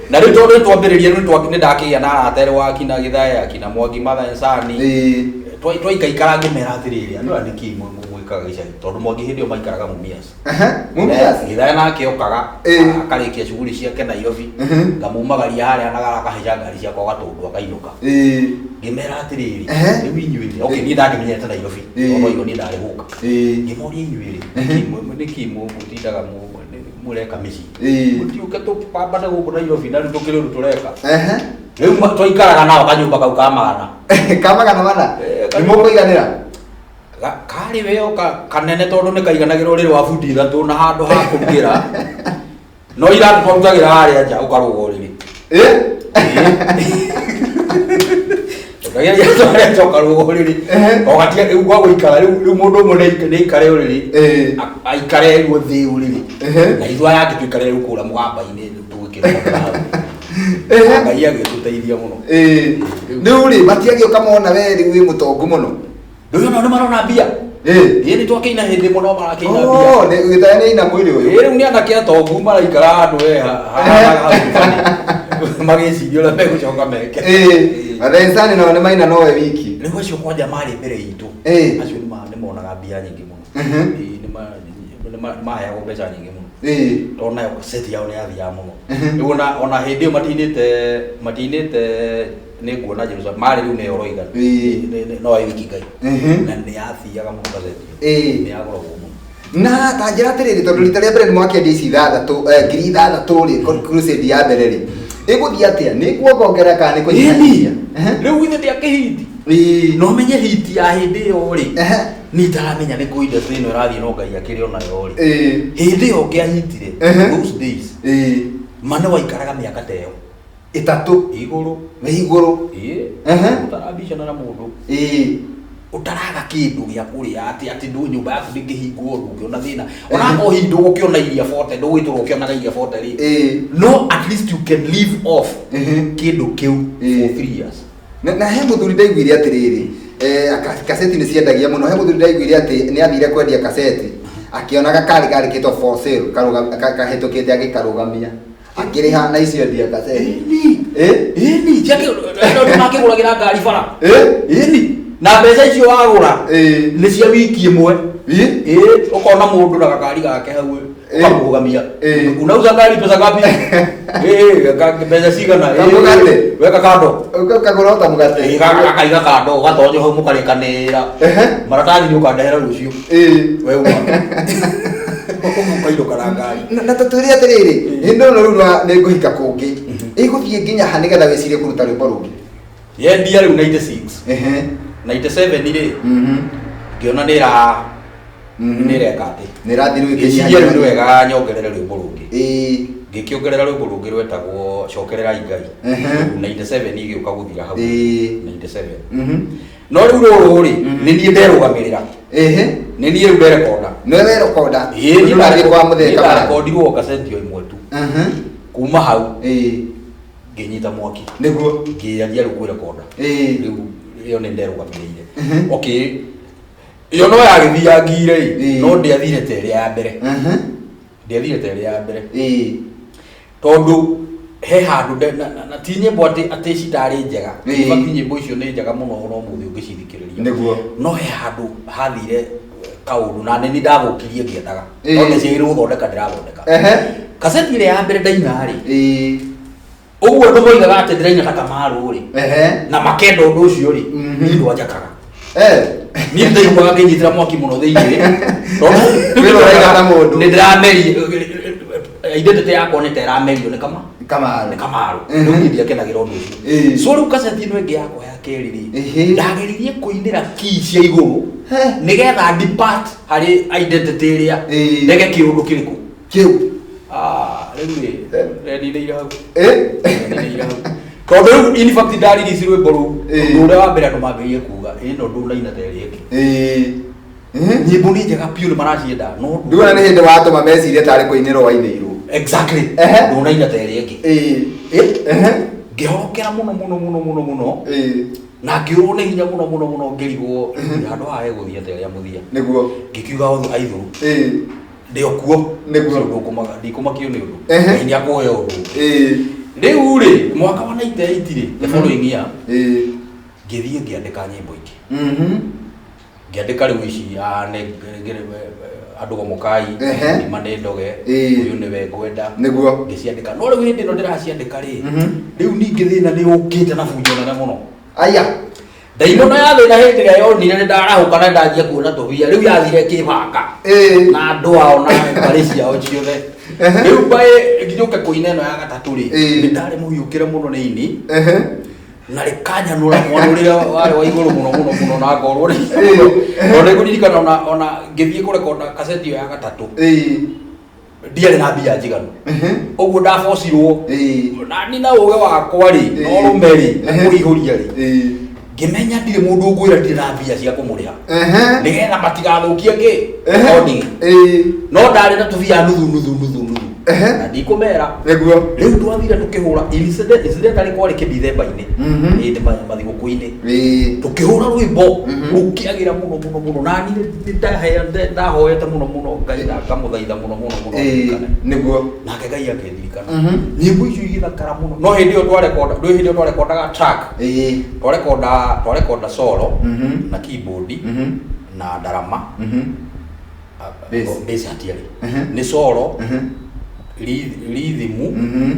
na rĩu tondũ nĩ twambĩrĩria, rĩu nĩ ndakĩgĩa na arata erĩ wa akina Gĩthae, akina Mwangi Mathensani. Twaikaikara ngĩmera atĩrĩrĩ, andũ aya nĩkĩ mwĩkaga gĩcagi? Tondũ Mwangi hĩndĩ ĩyo maikaraga Mumias. Mumias. Gĩthae nake okaga akarĩkia shughuli ciake Nairobi, ngamumagaria harĩa na akahaica ngari ciakwa Gatũndũ akainũka. Ngĩmera atĩrĩrĩ, rĩu inyuĩ, okay, niĩ ndakĩmenyete Nairobi, tondũ no niĩ ndarĩ gũka. Ngĩmoria, inyuĩ rĩ, nĩkĩ mũtindaga mũreka mĩciĩ? Mũtiũke tũpambane gũkũ Nairobi na rĩu tũkĩrĩ ũndũ tũreka. Rĩu twaikaraga nao kanyũmba kau ka 400. Ka 400. Eh, Nĩ mũkũiganĩra? Karĩ weo kanene, tondũ nĩ kaiganagĩra ũrĩrĩ wa bundi 3 na handũ ha kũrugĩra, no iratũ twarutagĩra harĩa nja ũkarũga ũrĩrĩ. Rutagĩra iratũ harĩa nja ũkarũga ũrĩrĩ. Ũgatia rĩu gwa gũikara, rĩu mũndũ ũmwe nĩ aikare ũrĩrĩ, aikare rĩu thĩ ũrĩrĩ, na ithuĩ aya angĩ tũikare rĩu kũrĩa mũgamba-inĩ tũgĩkĩrũga hau. Ngai agĩtũteithia mũno. Rĩu rĩ, matiagĩũka mona we rĩu wĩ mũtongu mũno? Rĩu nao nĩ marona mbia. Ĩĩ, nĩ twakĩina hĩndĩ ĩmwe, no marakĩina mbia. Oh, nĩ gĩtaya nĩ aina mwĩrĩ ũyũ. Ĩĩ, rĩu nĩ anake atongu maraikara handũ we hau magĩciria ũrĩa megũcoka meke. Mathensani nao nĩ maina nowe wiki. Rĩu acio kwanja marĩ mbere itũ, acio nĩ monaga mbia nyingĩ mũno. Ĩĩ, nĩ maheagwo mbeca nyingĩ mũno, tondũ nayo seti yao nĩ yathiaga mũno. Rĩu ona hĩndĩ ĩyo matinĩte nĩ nguona Jerusalem marĩ rĩu nĩyo ũroiga. No wiki Ngai na nĩ yathiaga mũno gazeti ĩyo. Nĩ yagũragwo mũno. Na ta njĩra atĩrĩrĩ, tondũ rita rĩa mbere nĩ mwakĩendia ici ithathatũ, 6000 rĩ, crusade ya mbere rĩ, ĩgũthiĩ atĩa? Nĩ kuongongerera kana nĩ kũnyihanyihia? Rĩu githĩ ndĩakĩhiti? No menye hiti ya hĩndĩ ĩyo rĩ, niĩ itaramenya nĩ kũ industry ĩno ĩrathiĩ, no Ngai akĩrĩ onayo rĩ. Hĩndĩ ĩyo ngĩahitire, those days, ma nĩ waikaraga mĩaka ta ĩyo 3 igũrũ. Wĩ igũrũ. Ĩĩ. Ũtarabicana na mũndũ. Ũtaraga kĩndũ gĩa kũrĩa, atĩ nyũmba yaku ndĩngĩhingwo, ndũngĩona thĩna onakorwo hihi ndũgũkĩona iria bote, ndũgũgĩtũra ũkĩonaga iria bote rĩ, no at least you can live off kĩndũ kĩu for 3 years. Na he mũthuri ndaiguire atĩrĩrĩ, kaseti nĩ ciendagia mũno. He mũthuri ndaiguire atĩ nĩ athire kwendia kaseti, akĩona gakari karĩkĩtwo "for sale" kahĩtũkĩte, agĩkarũgamia, akĩrĩha na icio endia kaseti. Ĩni. Ĩni, andũ makĩgũragĩra ngari bara. Ĩni, na mbeca icio wagũra nĩ cia wiki ĩmwe. Ĩ, ũkona mũndũ na gakari gake hau, ũkamũrũgamia. "Unauza gari pesa ngapi? Mbeca cigana?" Kamũgate. Weka kando. Ũkagũra o ta mũgate. Gakaiga kando, ũgatonya hau mũkarĩkanĩra. Maratathi nĩ ũkandehera rũciũ. We uma ũkainũka na ngari. Na tũtwĩre atĩrĩrĩ, hĩndĩ ĩno rĩu nĩ ngũhika kũngĩ, ĩgũthiĩ nginya ha nĩgetha wĩcirie kũruta rwĩmbo rũngĩ? Yendia rĩu 96, 97 rĩ, ngĩona nĩ ĩra nĩ ĩreka atĩ Nĩ ĩrathiĩ rĩu ngĩciria rĩu nĩ wega nyongerere rwĩmbo rũngĩ. Ngĩkĩongerera rwĩmbo rũngĩ rwetagwo "Cokererai Ngai". Rĩu 97 igĩũka gũthira hau. 97. No rĩu rũrũ rĩ, nĩ niĩ nderũgamĩrĩra. Nĩ niĩ rĩu nderekonda. Nĩwe werekonda? Ĩĩ, niĩ. Ũrathiĩ kwa mũthee Kamara? Ndarekondirwo kaseti o ĩmwe tu. Kuma hau ngĩnyita mwaki. Ngĩanjia rĩu kwĩrekonda. Rĩu ĩyo nĩ nderũgamĩrĩire. Okay, ĩyo no yagĩthiangire ĩ, no ndĩathire ta ĩrĩa ya mbere. Ndĩathire ta ĩrĩa ya mbere tondũ he handũ na ti nyĩmbo atĩ citarĩ njega. In fact, nyĩmbo icio nĩ njega mũno ona ũmũthĩ ũngĩcithikĩrĩria. No he handũ hathire kaũndũ na nĩ ndathũkirie ngĩendaga. No ndĩciagĩrĩirwo gũthondeka, ndĩrathondeka. Kaseti ĩrĩa ya mbere ndaina rĩ, ũguo andũ moigaga atĩ ndĩraina ta Kamaru rĩ, na makenda ũndũ ũcio rĩ, niĩ ndwanjakaga. Niĩ ndaiguaga ngĩnyitĩra mwaki mũno thĩinĩ tondũ Wĩra ũraina ta mũndũ. Nĩ ndĩramerio identity yakwa, nĩ ta ĩramerio nĩ kama Kamaru. Nĩ Kamaru. Rĩu niĩ ndiakenagĩra ũndũ ũcio. So rĩu kaseti ĩno ĩngĩ yakwa ya kerĩ rĩ, ndageririe kũinĩra key cia igũrũ nĩgetha depart harĩ identity ĩrĩa, ndege kĩũndũ kĩrĩkũ. Kĩu. Ah, rĩu rĩ, ndendinĩire hau. Ndendinĩire hau tondũ rĩu in fact ndaririci rwĩmbo rũu, ũndũ ũrĩa wa mbere andũ mambĩrĩrie kuga, ĩno ndũnaina ta ĩrĩa ĩngĩ. Nyĩmbo nĩ njega biũ, nĩ maracienda, no Nduona nĩ hĩndĩ watũma mecirie tarĩ kũinĩrwo wainĩirwo. Exactly. Ndũnaina ta ĩrĩa ĩngĩ. Ngĩhokera mũno mũno mũno mũno mũno na ngĩũrwo nĩ hinya mũno mũno mũno, ngĩrigwo handũ haha hegũthiĩ atĩa rĩa mũthia. Ngĩkiuga ũthũ aithũrũ ndĩ o kuo. Ũcio ndikũmakio nĩ ũndũ. Ngai nĩ akũhe ũndũ. Rĩu rĩ, mwaka wa 98 rĩ, the following year, ngĩthiĩ ngĩandĩka nyĩmbo ingĩ. Ngĩandĩka rĩu ici, ah, andũ gomokai, "Ndima nĩ ndoge", "Ũyũ nĩwe ngwenda". Ngĩciandĩka, no rĩu hĩndĩ ĩno ndĩraciandĩka rĩ, rĩu ningĩ thĩna nĩ ũkĩte na bunjo nene mũno. Aya. Ndaimono ya thĩna hĩndĩ ĩrĩa yonire nĩ ndarahũka na ndanjia kuona tũbia, rĩu yathire kĩbanga na andũ ao na mbarĩ ciao ciothe. Rĩu mbaĩ nginyũke kũina ĩno ya gatatũ rĩ, nĩ ndarĩ mũhiũkĩre mũno nĩ ini na rĩkanyanũra mwanũrĩre warĩ wa igũrũ mũno mũno mũno na ngorwo nĩ tondũ nĩngũririkana ona ngĩthiĩ kũrekonda kaseti ĩyo ya gatatũ, ndiarĩ na mbia njiganu. Ũguo ndabocirwo na ni na ũgĩ wakwa rĩ, na ũrũme rĩ, na kũihũria rĩ, ngĩmenya ndirĩ mũndũ ũngwĩra ndirĩ na mbia cia kũmũrĩha nĩgetha matigathũkie kĩ recording. No ndarĩ na tũbia nuthu nuthu nuthu nuthu na ndikũmera. Rĩu twathire tũkĩhũra, incidentally kwarĩ kĩndithemba-inĩ, hĩndĩ mathigũkũ-inĩ, tũkĩhũra rwĩmbo rũkĩagĩra mũno mũno mũno, na niĩ nĩ ndahoete mũno mũno Ngai na ngamũthaitha mũno mũno mũno andirikane. Nake Ngai akĩndirikana. Nyĩmbo icio igĩthakara mũno, no hĩndĩ ĩyo twarekonda, ndũĩ hĩndĩ ĩyo twarekondaga track, twarekonda solo na keyboard na ndarama. Bass. Bass hatiarĩ. Nĩ solo, rhythm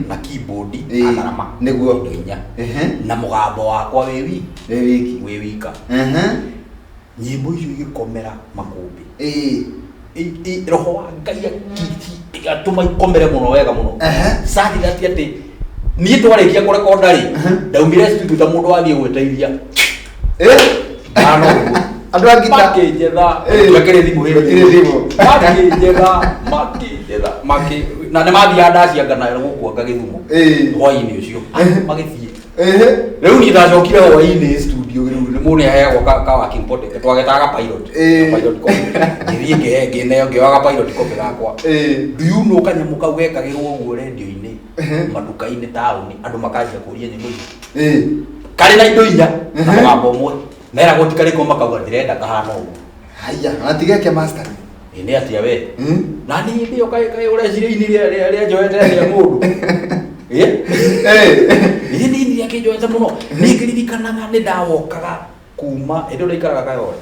na keyboard na ndarama. Indo inya na mũgambo wakwa wĩ wiki. Wĩ wiki. Wĩ wika. Nyĩmbo icio igĩkomera makũmbĩ. Roho wa Ngai atũma ikomere mũno wega mũno. Sathi atĩ niĩ twarĩkia kũrekonda rĩ, ndaumire studio ta mũndũ wathiĩ gwĩteithia. Ndano ũguo. Andũ a ngita. Makĩnjetha. Gũtiakĩrĩ thimũ hĩndĩ Gũtirĩ ĩyo. thimũ. Makĩnjetha makĩ na nĩ mathiaga ndacianga nayo gũkũ anga Gĩthumo hwainĩ ũcio. Magĩthiĩ. Rĩu niĩ ndacokire hwainĩ studio. Studio rĩu nĩ mũndũ nĩaheagwo ka working body twagetaga ga pilot. Ka pilot copy. Ngĩthiĩ ngĩhe ngĩneo ngĩoya ga pilot copy gakwa. Do you know kanyamũ kau gekagĩrwo ũguo rendio-inĩ, matuka-inĩ taũni, andũ makanjia kũria nyĩmbo icio. Karĩ na indo inya na mũgambo ũmwe. Meragwo ti karĩkũ makauga ndĩrenda kahana ũguo. Haya, na tigeke master. Ĩ nĩ atĩa we? Na niĩ hĩndĩ ĩyo kaĩ kaĩ ũreciria ini rĩa rĩa njoete rĩa mũndũ. Ĩ? Ĩ nĩ ini rĩa kĩnjoete mũno. Niĩ ngĩririkanaga nĩ ndawokaga kuma hĩndĩ ĩyo ndaikaraga Kayole.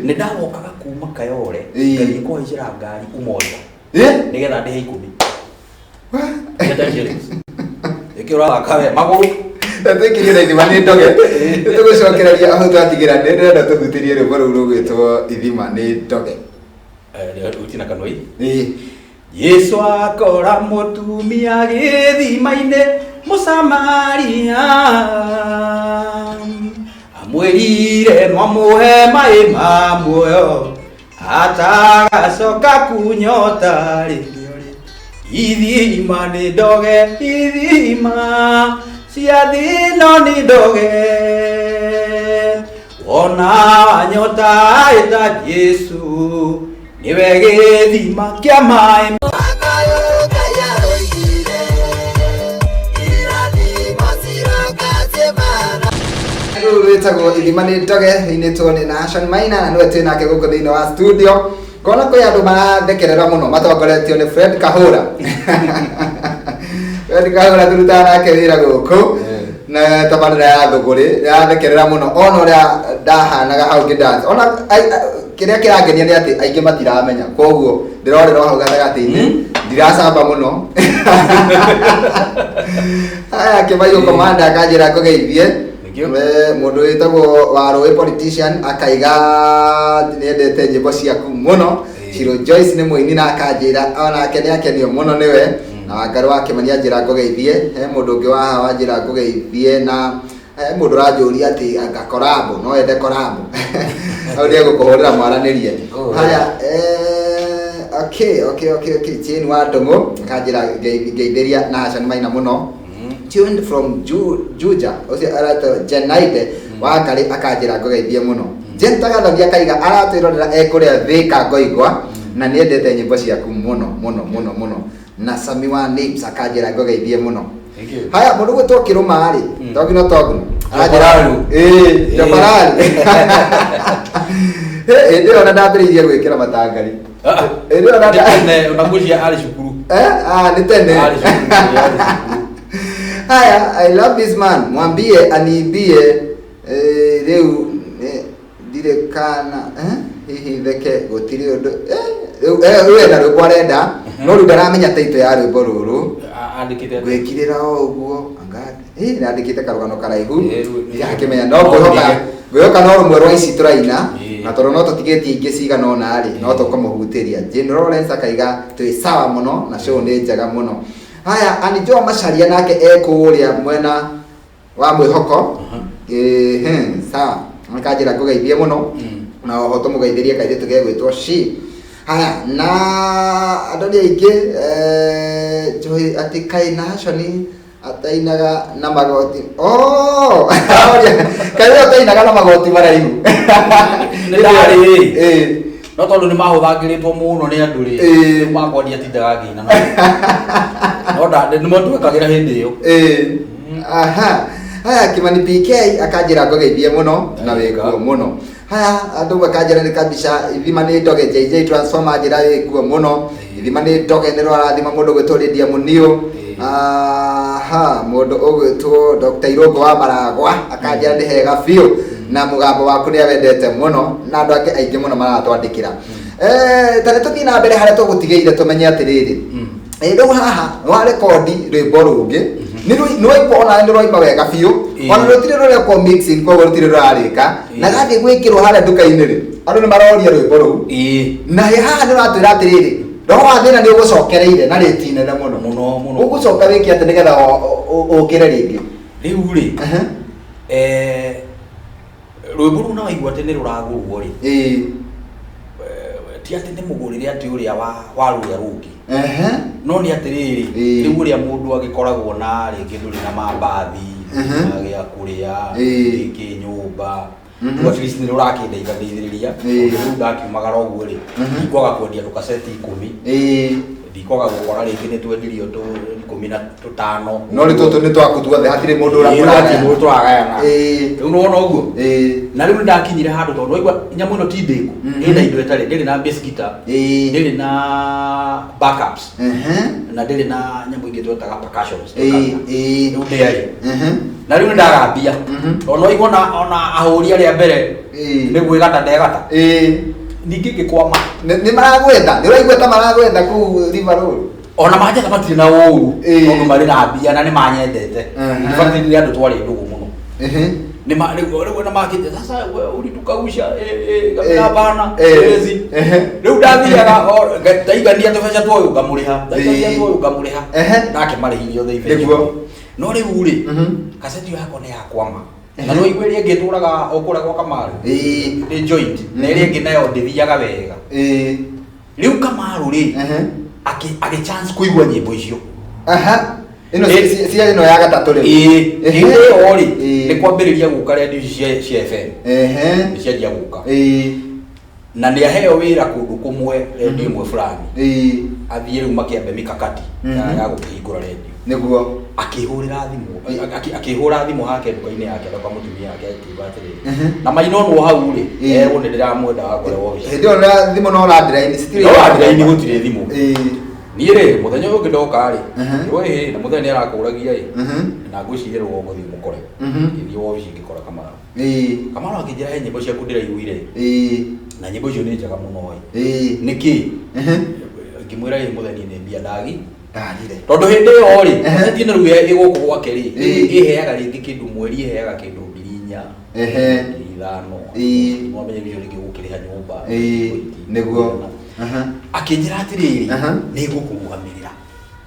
Nĩ ndawokaga kuma Kayole ngathiĩ kũhaicĩra ngari Umoja nĩgetha ndĩhe 10. Nĩ shillings. Ĩkĩ ũrathaka we magũrũ. Twĩkirie na ithima nĩ ndoge. Tũgũcokereria hau twatigĩra nĩ ndĩrenda tũhutĩrie rwĩmbo rũu rũgwĩtwo ithima nĩ ndoge. Utina kanoi. Yesu akora mũtumia gĩthima-inĩ Mũsamaria, amwĩrire mwamũhe maĩ ma muoyo atagacoka kunyota rĩngĩ. Ithima nĩ ndoge, ithima cia thĩno nĩ ndoge, wona wanyota ĩta Jesu nĩwe gĩthima kĩa maĩ. Rũu rwĩtagwo ithima nĩ ndoge rĩinĩtwo nĩ Nashon Maina na nĩwe twĩ nake gũkũ thĩinĩ wa studio. Ngona kwĩ andũ marathekerera mũno matongoretio nĩ Fred Kahũra. Fred Kahũra tũrutaga nake wĩra gũkũ na tabarĩra ya thũgũrĩ yathekerera mũno ona ũrĩa ndahanaga hau ngĩ dance. Ona kĩrĩa kĩrangenia nĩ atĩ aingĩ matiramenya, koguo ndĩrorera o hau gatagatĩ-inĩ, ndiracamba mũno. Haya, Kĩmaiyũ Commander akanjĩra ngũgeithie. Thank you. Mũndũ wĩtagwo Warũĩ politician akaiga nĩendete nyĩmbo ciaku mũno. Shiro Joyce nĩ mũini na akanjĩra onake nĩ akenio mũno nĩwe. Na Wangarũ wa Kĩmani anjĩra ngũgeithie. He mũndũ ũngĩ waha wanjĩra ngũgeithie, na he mũndũ ũranjũria atĩ anga collabo, no ende collabo. Hau nĩ egũkũhũrĩra mwaranĩrie. Haya, okay, Jane wa Ndũng'ũ akanjĩra ngeithĩria Nashon Maina mũno. Tuned from Juja, ũcio aretwo Jenaide Wangarĩ akanjĩra ngũgeithie mũno. Jane Tagathoni akaiga aratwĩrorera e kũrĩa Thika Ngoingwa na nĩendete nyĩmbo ciaku mũno mũno mũno mũno. Na Sami wa Names akanjĩra ngũgeithie mũno. Thank you. Haya, mũndũ gwĩtwo Kĩrũma rĩ, Togino Togino Jabararu. Ĩĩ, Jabararu. Hĩndĩ ĩyo ona ndambĩrĩirie gwĩkĩra matangari. Hĩndĩ ĩyo ona Tene ona ngwĩciria arĩ cukuru. Nĩ tene. Arĩ cukuru, arĩ cukuru. Haya, I love this man. Mwambie aniimbie rĩu ndirĩ kana hihi theke gũtirĩ ũndũ rĩu ena rwĩmbo arenda no rĩu ndaramenya title ya rwĩmbo rũrũ. Andĩkĩte atĩa? Ngwĩkirĩra o ũguo anga nandĩkĩte karũgano karaihu. Rĩu Ndirakĩmenya no ngwĩhoka no rũmwe rwa ici tũraina na tondũ no tũtigĩtie ingĩ cigana ũna rĩ, no tũkũmũhutĩria. Jane Lawrence akaiga twĩ sawa mũno na show nĩ njega mũno. Haya, Anijo Macharia nake ekũrĩa mwena wa mwĩhoko. Sawa, akanjĩra ngũgeithie mũno na oho tũmũgeithĩrie kairĩtu gegwĩtwo She. Haya, na andũ nĩ aingĩ njũĩ atĩ kaĩ Nashoni atainaga na magoti. Oh, kaĩ we ũtainaga na magoti maraihu? Nĩ ndarĩ. No tondũ nĩ mahũthangĩrĩtwo mũno nĩ andũ rĩ, rĩu makwa ndiatindaga ngĩina namo. No nĩ matwekagĩra hĩndĩ ĩyo. Aha. Haya, Kimani PK akanjĩra ngũgeithie mũno na wĩkuo mũno. Haya, andũ makanjĩra nĩ kabisa ithima nĩ ndoge. JJ Transformer anjĩra wĩkuo mũno. Ithima nĩ ndoge nĩ rwarathima mũndũ gwĩtwo Lydia Muniu. Aha, mũndũ ũgwĩtwo Dr. Irũngũ wa Maragwa akanjĩra nĩ hega biũ na mũgambo waku nĩ awendete mũno na andũ angĩ aingĩ mũno maratwandĩkĩra. Ta nĩ tũthiĩ na mbere harĩa tũgũtigĩire tũmenye atĩrĩrĩ. Rĩu haha nĩ rekondi rwĩmbo rũngĩ nĩ rwaigua ona nĩ rwaima wega biũ, ona rũtirĩ rũrekwo mixing, koguo rũtirĩ rũrarĩka na gathiĩ gwĩkĩrwo harĩa nduka-inĩ rĩ, andũ nĩ maroria rwĩmbo rũu. Na haha nĩ ũratwĩra atĩrĩrĩ, roho wa thĩna nĩ ũgũcokereire na rĩti nene mũno. Mũno mũno. Ũgũcoka wĩke atĩ nĩgetha ũkĩre rĩngĩ? Rĩu rĩ, rwĩmbo rũu na waigua atĩ nĩ rũragũrwo rĩ, ti atĩ nĩ mũgũrĩre atĩ ũrĩa wa rũrĩa rũngĩ, no nĩ atĩrĩrĩ, rĩu ũrĩa mũndũ agĩkoragwo na rĩngĩ ndũrĩ na mambathi, Gĩa kũrĩa, gĩkĩ nyũmba. Mhm. At least nĩ ũrakĩndeithandeithĩrĩria. Rĩu ndakiumagara ũguo rĩ, ndikwaga kwendia tũkaceti 10. Ndikwaga gũkora rĩngĩ nĩ twendirio tũ 15. No nĩ tũtũ nĩ twaku tuothe, hatirĩ mũndũ ũramũragaya. Mũndũ tũragayana. Rĩu nĩwona ũguo? Na rĩu nĩndakinyire handũ tondũ waigua nyamũ ĩno ti ndĩku. Ĩna indo ĩtarĩ, ndĩrĩ na bass guitar, ndĩrĩ na backups, na ndĩrĩ na nyamũ ingĩ twetaga percussions. Rĩu ndĩarĩ. Na rĩu nĩndagambia. Ona waigua ona ahũri arĩa mbere nĩ gwĩgata ndegata. Ningĩ ngĩkwama. Nĩ maragwetha, nĩ ũraigua ta maragwetha kũu River Road? Ona manjetha matirĩ na ũru, tondũ marĩ na mbia na nĩ manyendete. In fact nĩ andũ twarĩ ndũgũ mũno. Nĩ ma rĩu rĩu ona makĩnja sasa wewe ulitukausha kabila bana siwezi. Rĩu ndathiaga ndaigania tũbeca twa ũyũ ngamũrĩha, ndaigania twa ũyũ ngamũrĩha. Nake marĩhirie othe ibeca. No rĩu rĩ, kaseti ĩyo yakwa nĩ yakwama. Na no igue ĩrĩa ĩngĩ ĩtũraga o kũrĩa gwa Kamaru. Nĩ joint. Na ĩrĩa ĩngĩ nayo ndĩthiaga wega. Rĩu Kamaru rĩ, agĩ chance kũigua nyĩmbo icio. Ĩno cia ĩno ya gatatũ rĩu. Hĩndĩ ĩyo rĩ, nĩ kwambĩrĩria gũka redio ici cia FM. Nĩ cianjia gũka. Na nĩ aheo wĩra kũndũ kũmwe redio ĩmwe fulani. Athiĩ rĩu makĩambe mikakati ya gũkĩhingũra redio. Nĩguo. Akĩhũrĩra thimũ, akĩhũra thimũ hake nduka-inĩ yake kwa mũtumia wake akiuga atĩrĩrĩ. Na mainonwo hau rĩ, erwo nĩ ndĩramwenda wakore wobici. Hĩndĩ ĩyo na thimũ no landline, citirĩ. No landline gũtirĩ thimũ. Niĩ rĩ, mũthenya ũyũ ũngĩ ndoka rĩ, ngĩrwo ĩhĩ, na mũthenya nĩ arakũragia ĩ. Na ngwĩciria rũgongo thiĩ mũkore. Ngĩthiĩ wobici ngĩkora Kamaru. Kamaru akĩnjĩra he nyĩmbo ciaku ndĩraiguire. Na nyĩmbo icio nĩ njega mũno ĩ. Nĩkĩ? Ngĩmwĩra ĩ mũthenya nĩ mbia ndagi. Ndagire. Tondũ hĩndĩ ĩyo rĩ, kaseti ĩno rĩu ĩ gũkũ gwake rĩ, ĩheaga rĩngĩ kĩndũ mweri, ĩheaga kĩndũ 4,000. 5,000. Wamenye icio rĩngĩ gũkĩrĩha nyũmba. Nĩguo. Akĩnjĩra atĩrĩrĩ, nĩ ngũkũrũgamĩrĩra.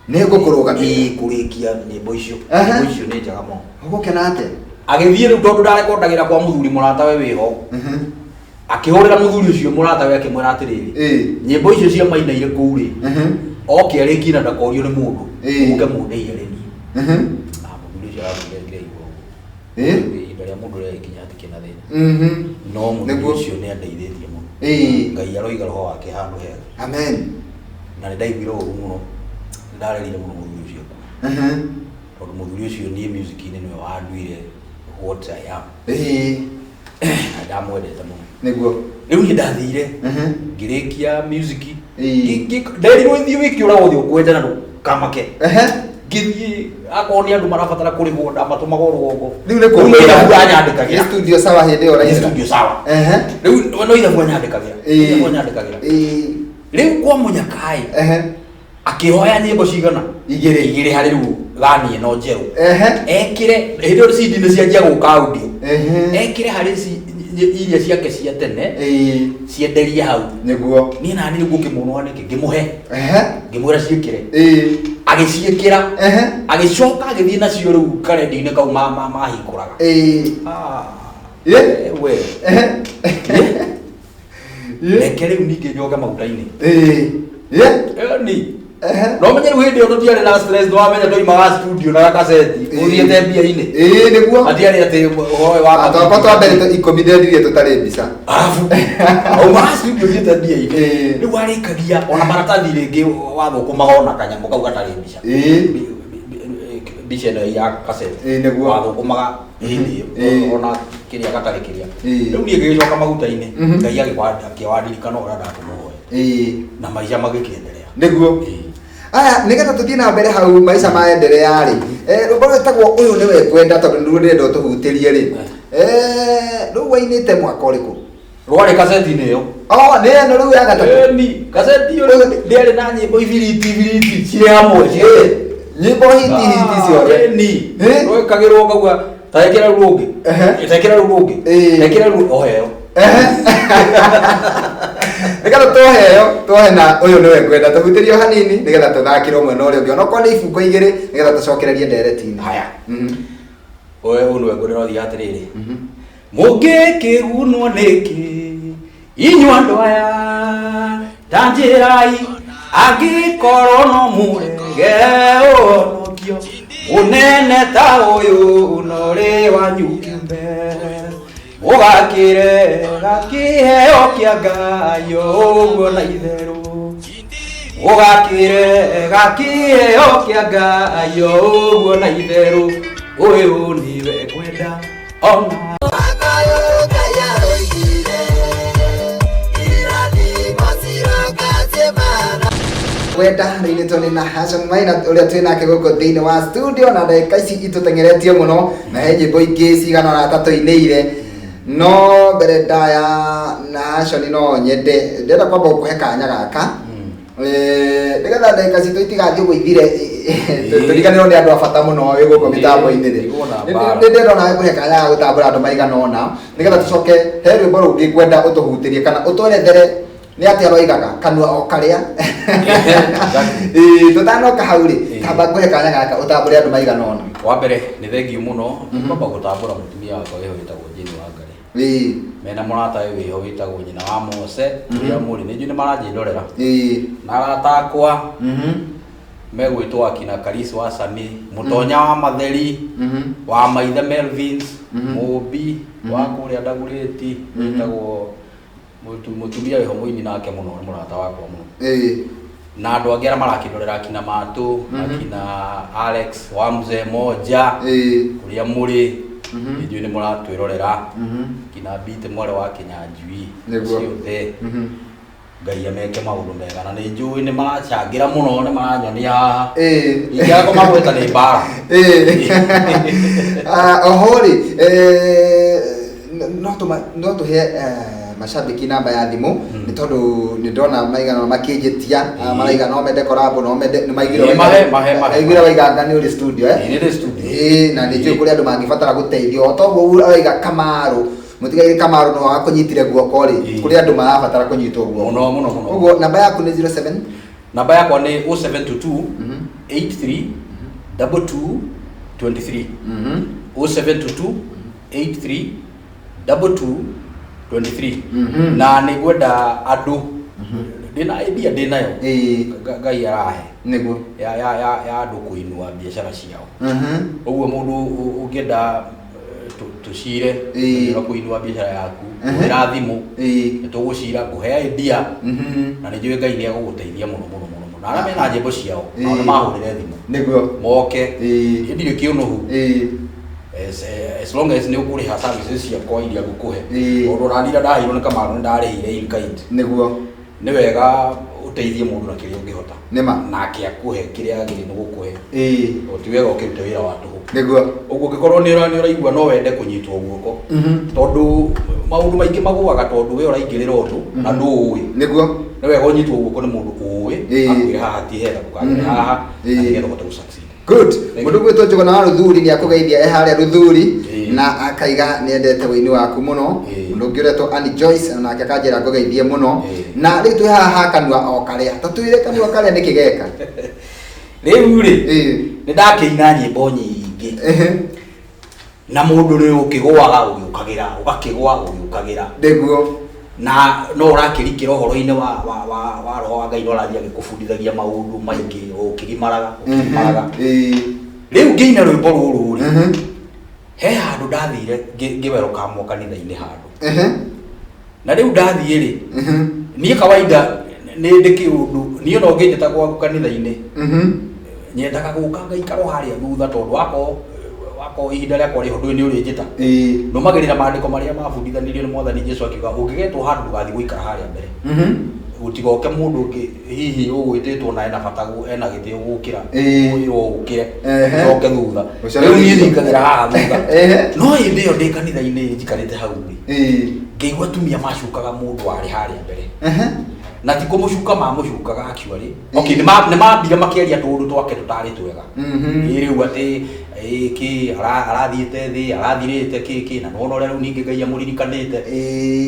Nĩ ngũkũrũgamĩrĩra. Kũrĩkia nyĩmbo icio. Nyĩmbo icio nĩ njega mũno. Ũgũkena atĩa? Agĩthiĩ rĩu tondũ ndarekondagĩra kwa mũthuri mũratawe wĩho. Akĩhũrĩra mũthuri ũcio mũratawe akĩmwĩra atĩrĩrĩ, nyĩmbo icio cia mainaire kũu rĩ, oke arĩkie na ndakorio nĩ mũndũ, mũke mũndĩhie rĩ niĩ. Na mũthuri ũcio aramwĩra ngĩraigua ũguo. Ihinda rĩa mũndũ rĩagĩkinya hatikĩrĩ na thĩna. No mũthuri ũcio nĩ andeithĩtie mũno. Ngai aroiga roho wake handũ hega. Amen. Na nĩ ndaiguire ũru mũno. Nĩ ndarerire mũno mũthuri ũcio. Tondũ mũthuri ũcio niĩ music-inĩ nĩwe wanduire what I am. Na ndamwendete mũno. Nĩguo. Rĩu niĩ ndathire ngĩrĩkia music. Nderirwo ithiĩ wĩke ũrĩa wothe ũkwenda na ndũkamake. Ngĩthiĩ akorwo nĩ andũ marabatara kũrĩhwo ndamatũmaga rũgongo. Rĩu nĩ kũu ithabu anyandĩkagĩra. Nĩ studio sawa hĩndĩ ĩyo ũraingĩra. Nĩ studio sawa. Rĩu no ithabu anyandĩkagĩra. Ithabu anyandĩkagĩra. Rĩu kwa mũnyakaĩ. Akĩhoya nyĩmbo cigana? Igĩrĩ. Igĩrĩ harĩ rĩu thani ĩno njerũ. Ekĩre hĩndĩ ĩyo CD nĩ cianjia gũka audio. Ekĩre harĩ iria ciake cia tene. Cienderie hau. Nĩguo. Niĩ nani rĩu ngũkĩmuonoa nĩkĩ? Ngĩmũhe. Ngĩmwĩra ciĩkĩre. Agĩciĩkĩra. Agĩcoka agĩthiĩ nacio rĩu karendio-inĩ kau mahingũraga. We. Reke rĩu ningĩ njoke maguta-inĩ. Ni. No menye rĩu hĩndĩ ĩyo tũtiarĩ na stress, nĩwamenya twoimaga studio na gakaceti, ũthiĩte mbia-inĩ. Nĩguo. Hatiarĩ atĩ ũhoro ũyũ wa Twakwa twa mbere 10 ndendirie tũtarĩ mbica. Arabu. Aumaga studio ũthiĩte mbia-inĩ. Rĩu warĩkagia ona maratathi rĩngĩ wathũkũmaga ona kanyamũ kau gatarĩ mbica. Mbica ĩno ya kaseti. Nĩguo. Wathũkũmaga hĩndĩ ĩyo ona kĩrĩa gatarĩ kĩrĩa. Rĩu niĩ ngĩgĩcoka maguta-inĩ, Ngai akĩwandirikana ũrĩa ndakũmũhoya. Na maica magĩkĩenderea. Nĩguo. Aya, nĩgetha tũthiĩ na mbere hau maica maenderea rĩ, rwĩmbo rwĩtagwo ũyũ nĩwe ngwenda tondũ nĩruo ndĩrenda ũtũhutĩrie rĩ. Rũu wainĩte mwaka ũrĩkũ? Rwarĩ kaseti-inĩ ĩyo. Nĩ ĩno rĩu ya gatatũ. Ĩni, kaseti ĩyo rĩu ndĩarĩ na nyĩmbo ibiriti ibiriti ciĩ hamwe. Nyĩmbo hiti hiti ciothe. Ĩni. Rwekagĩrwo ngauga ta ĩkĩra rũu rũngĩ. Ta ĩkĩra rũu rũngĩ. Ĩkĩra rũu ũheo. Nĩgetha tũheo, tuohe na ũyũ nĩwe ngwenda tũhutĩrio hanini nĩgetha tũthakĩrwo mwena ũrĩa ũngĩ onokorwo nĩ ibungo igĩrĩ nĩgetha tũcokererie ndereti-inĩ. Haya. Ũyũ nĩwe ngwenda no thiĩ atĩrĩrĩ. Mũngĩkĩgunwo nĩkĩ inyuĩ andũ aya ta njĩrai angĩkorwo no mũrege ũhonokio. Mũnene ta ũyũ norĩ wanyu kĩũmbe, mũgakĩrega kĩheo kĩa Ngai ũguo na itherũ, mũgakĩrega kĩheo kĩa Ngai ũguo na itherũ, ũyũ nĩwe ngwenda ona. Wenda rĩinĩtwo nĩ Nahashon Maina ũrĩa twĩ nake gũkũ thĩinĩ wa studio, na ndagĩka ici itũteng'eretie mũno, na he nyĩmbo ingĩ cigana ũna tatũinĩire. No mbere ndaya Nahashon, no nyende ndĩrenda kwamba gũkũhe kanya gaka, nĩgetha ndagĩka citũ itigathiĩ ũguo ithire, tũriganĩrwo nĩ andũ a bata mũno wĩ gũkũ mĩtambo-inĩ rĩ. Nĩguo na mbara. Nĩ ndĩrona nawe kũhe kanya ga gũtambũra andũ maigana ũna, nĩgetha tũcoke he rwĩmbo rũngĩ ngwenda ũtũhutĩrie kana ũtwerethere nĩ atĩa roigaga kanua o karĩa. Ĩĩ, tũtanoka hau rĩ, tamba ngũhe kanya gaka ũtambũre andũ maigana ũna. Wa mbere nĩ thengiũ mũno, kwamba gũtambũra mũtumia wakwa wĩho wĩtagwo Jane Wangari, mena mũrata we wĩho wĩtagwo nyina wa Mose, ũrĩa mũrĩ nĩ njũĩ nĩ maranjĩndorera, na arata akwa megwĩtwo akina Karis wa Sami, Mũtonya wa Matheri, wa Maithe Melvins, Mũmbi wa kũrĩa Ndagurĩti, wĩtagwo mũtumia wĩho mũini nake mũno, nĩ mũrata wakwa mũno, na andũ angĩ arĩa marakĩndorera, akina Matũ, akina Alex wa mzee moja, kũrĩa mũrĩ, nĩ njũĩ nĩ mũratwĩrorera, kina Bite mwarĩ wa Kĩnyanjui, ciothe. Ngai ameke maũndũ mega, na nĩ njũĩ nĩ maracangĩra mũno, nĩ maranyonia haha. Ingĩaga kũmagweta nĩ mbara. Ah, oho rĩ, no tũhe macambĩki namba ya thimũ, nĩ tondũ nĩ ndona maigana makĩnjĩtia, maraiga no mende collab, no mende nĩ maiguire. Mahe, mahe, mahe. Maiguire waiganga nĩ ũrĩ studio, eh? Ĩĩ, nĩ ndĩ studio. Ĩĩ, na nĩ njũĩ kũrĩ andũ mangĩbatara gũteithio o toguo ũraiga Kamaru, mũtigaire Kamaru no akũnyitire guoko rĩ, kũrĩ andũ marabatara kũnyitwo guoko. Mũno mũno mũno. Ũguo namba yaku nĩ 07? Namba yakwa nĩ 0722 83 22 23. 0722 83 22 23. Na nĩ ngwenda andũ, ndĩna idea ndĩnayo, Ngai arahe ya andũ kũinua biacara ciao. Ũguo mũndũ ũngĩenda tũcire na kũinua biacara yaku, hũrĩra thimũ, nĩ tũgũcira ngũhe idea, na nĩ njũĩ Ngai nĩ egũgũteithia mũno mũno mũno mũno. Na arĩa mena nyĩmbo ciao nao nĩ mahũrĩre thimũ, moke. Niĩ ndirĩ kĩũnũhu, as long as nĩ ũkũrĩha services ciakwa iria ngũkũhe, tondũ ona niĩ ndaheirwo nĩ Kamaru nĩ ndarĩhire in kind. Nĩ wega ũteithie mũndũ na kĩrĩa ũngĩhota, nake akũhe kĩrĩa agĩrĩire nĩ gũkũhe. O ti wega ũkĩrute wĩra wa tũhũ. Ũguo ũngĩkorwo nĩ ũraigua no wende kũnyitwo guoko, tondũ maũndũ maingĩ magũaga tondũ we ũraingĩrĩra ũndũ na ndũũĩ, nĩ wega ũnyitwo guoko nĩ mũndũ ũĩ, akwĩre haha ti hega, ndũkagere haha, na nĩgetha ũhote gũ-succeed. Good. Mũndũ gwĩtwo Njũgũna wa Rũthuri nĩ akũgeithia e harĩa Rũthuri, na akaiga nĩ endete ũini waku mũno. Mũndũ ũngĩ ũretwo Annie Joyce nake akanjĩra ngũgeithie mũno. Na rĩu twĩ haha ha kanua o karĩa, ta twĩre kanua karĩa nĩkĩ geka. Rĩu rĩ, nĩ ndakĩina nyĩmbo nyingĩ, na mũndũ rĩ ũkĩgũaga ũgĩũkagĩra, ũgakĩgũa ũgĩũkagĩra. Na no ũrakĩrikĩra ũhoro-inĩ wa roho wa Ngai, no ũrathiĩ agĩkũbundithagia maũndũ maingĩ ũkĩgimaraga ũkĩgimaraga. Rĩu ngĩina rwĩmbo rũrũ rĩ, he handũ ndathire ngĩwerokamwo kanitha-inĩ handũ, na rĩu ndathiĩ rĩ, niĩ kawaida nĩ ndĩ kĩũndũ, niĩ no ngĩnjĩta gwaku kanitha-inĩ, nyendaga gũka ngaikara o harĩa thutha, tondũ wako ihinda rĩakwa rĩho ndũĩ nĩ ũrĩnjĩta. Nũmagĩrĩra maandĩko marĩa mabundithanirio nĩ Mwathani Jesu, akiuga ũngĩgetwo handũ ndũgathiĩ gũikara harĩa mbere, gũtigoke mũndũ ũngĩ hihi ũgwĩtĩtwo na ena bata ena gĩtĩo gũkĩra, wĩrwo ũkĩre, ũcoke thutha. Ũcoke Rĩu niĩ thutha. thikagĩra haha thutha. No hĩndĩ ĩyo ndĩ kanitha-inĩ njikarĩte hau rĩ, ngĩigua atumia macukaga mũndũ warĩ harĩa mbere, na ti kũmũcuka mamũcukaga actually. Okay, nĩ mambire makĩaria tũũndũ twake tũtarĩ twega. Ĩ rĩu atĩ ĩ kĩ arathiĩte thĩ, arathirĩte kĩ kĩ, na nĩwona ũrĩa rĩu ningĩ Ngai amũririkanĩte.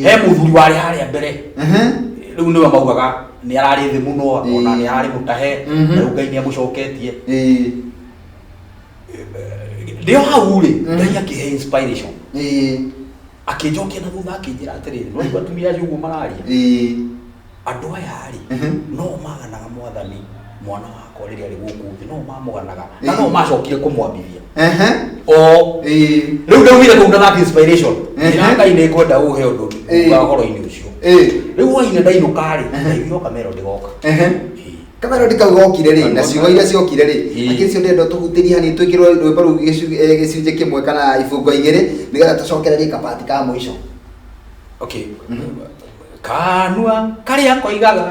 He mũthuri warĩ harĩa mbere, rĩu nĩwe maugaga nĩ ararĩ thĩ mũno, ona nĩ ararĩ mũtahe, na rĩu Ngai nĩ amũcoketie. Ndĩo hau rĩ, Ngai akĩhe inspiration, akĩnjokia na thutha, akĩnjĩra atĩrĩrĩ, no igua atumia acio ũguo mararia, andũ aya rĩ, no maganaga Mwathani mwana wakwa. wakwa rĩrĩa arĩ gũkũ thĩ no mamũganaga na no macokire kũmwambithia. O rĩu ndaumire kũu na that inspiration. Ĩra Ngai nĩ ngwenda ũhe ũndũ wa ũhoro-inĩ ũcio. Rĩu hwainĩ ndainũka rĩ, ndaiguire kamelody goka. Kamelody kau gokire rĩ, na ciugo iria ciokire rĩ, akĩrĩ cio ndĩrenda tũhutĩrie hanini, twĩkĩrwo rwĩmbo rũu gĩcunjĩ kĩmwe kana ibungo igĩrĩ, nĩgetha tũcokererie kapati ka mũico. Okay. Kanua karĩa koigaga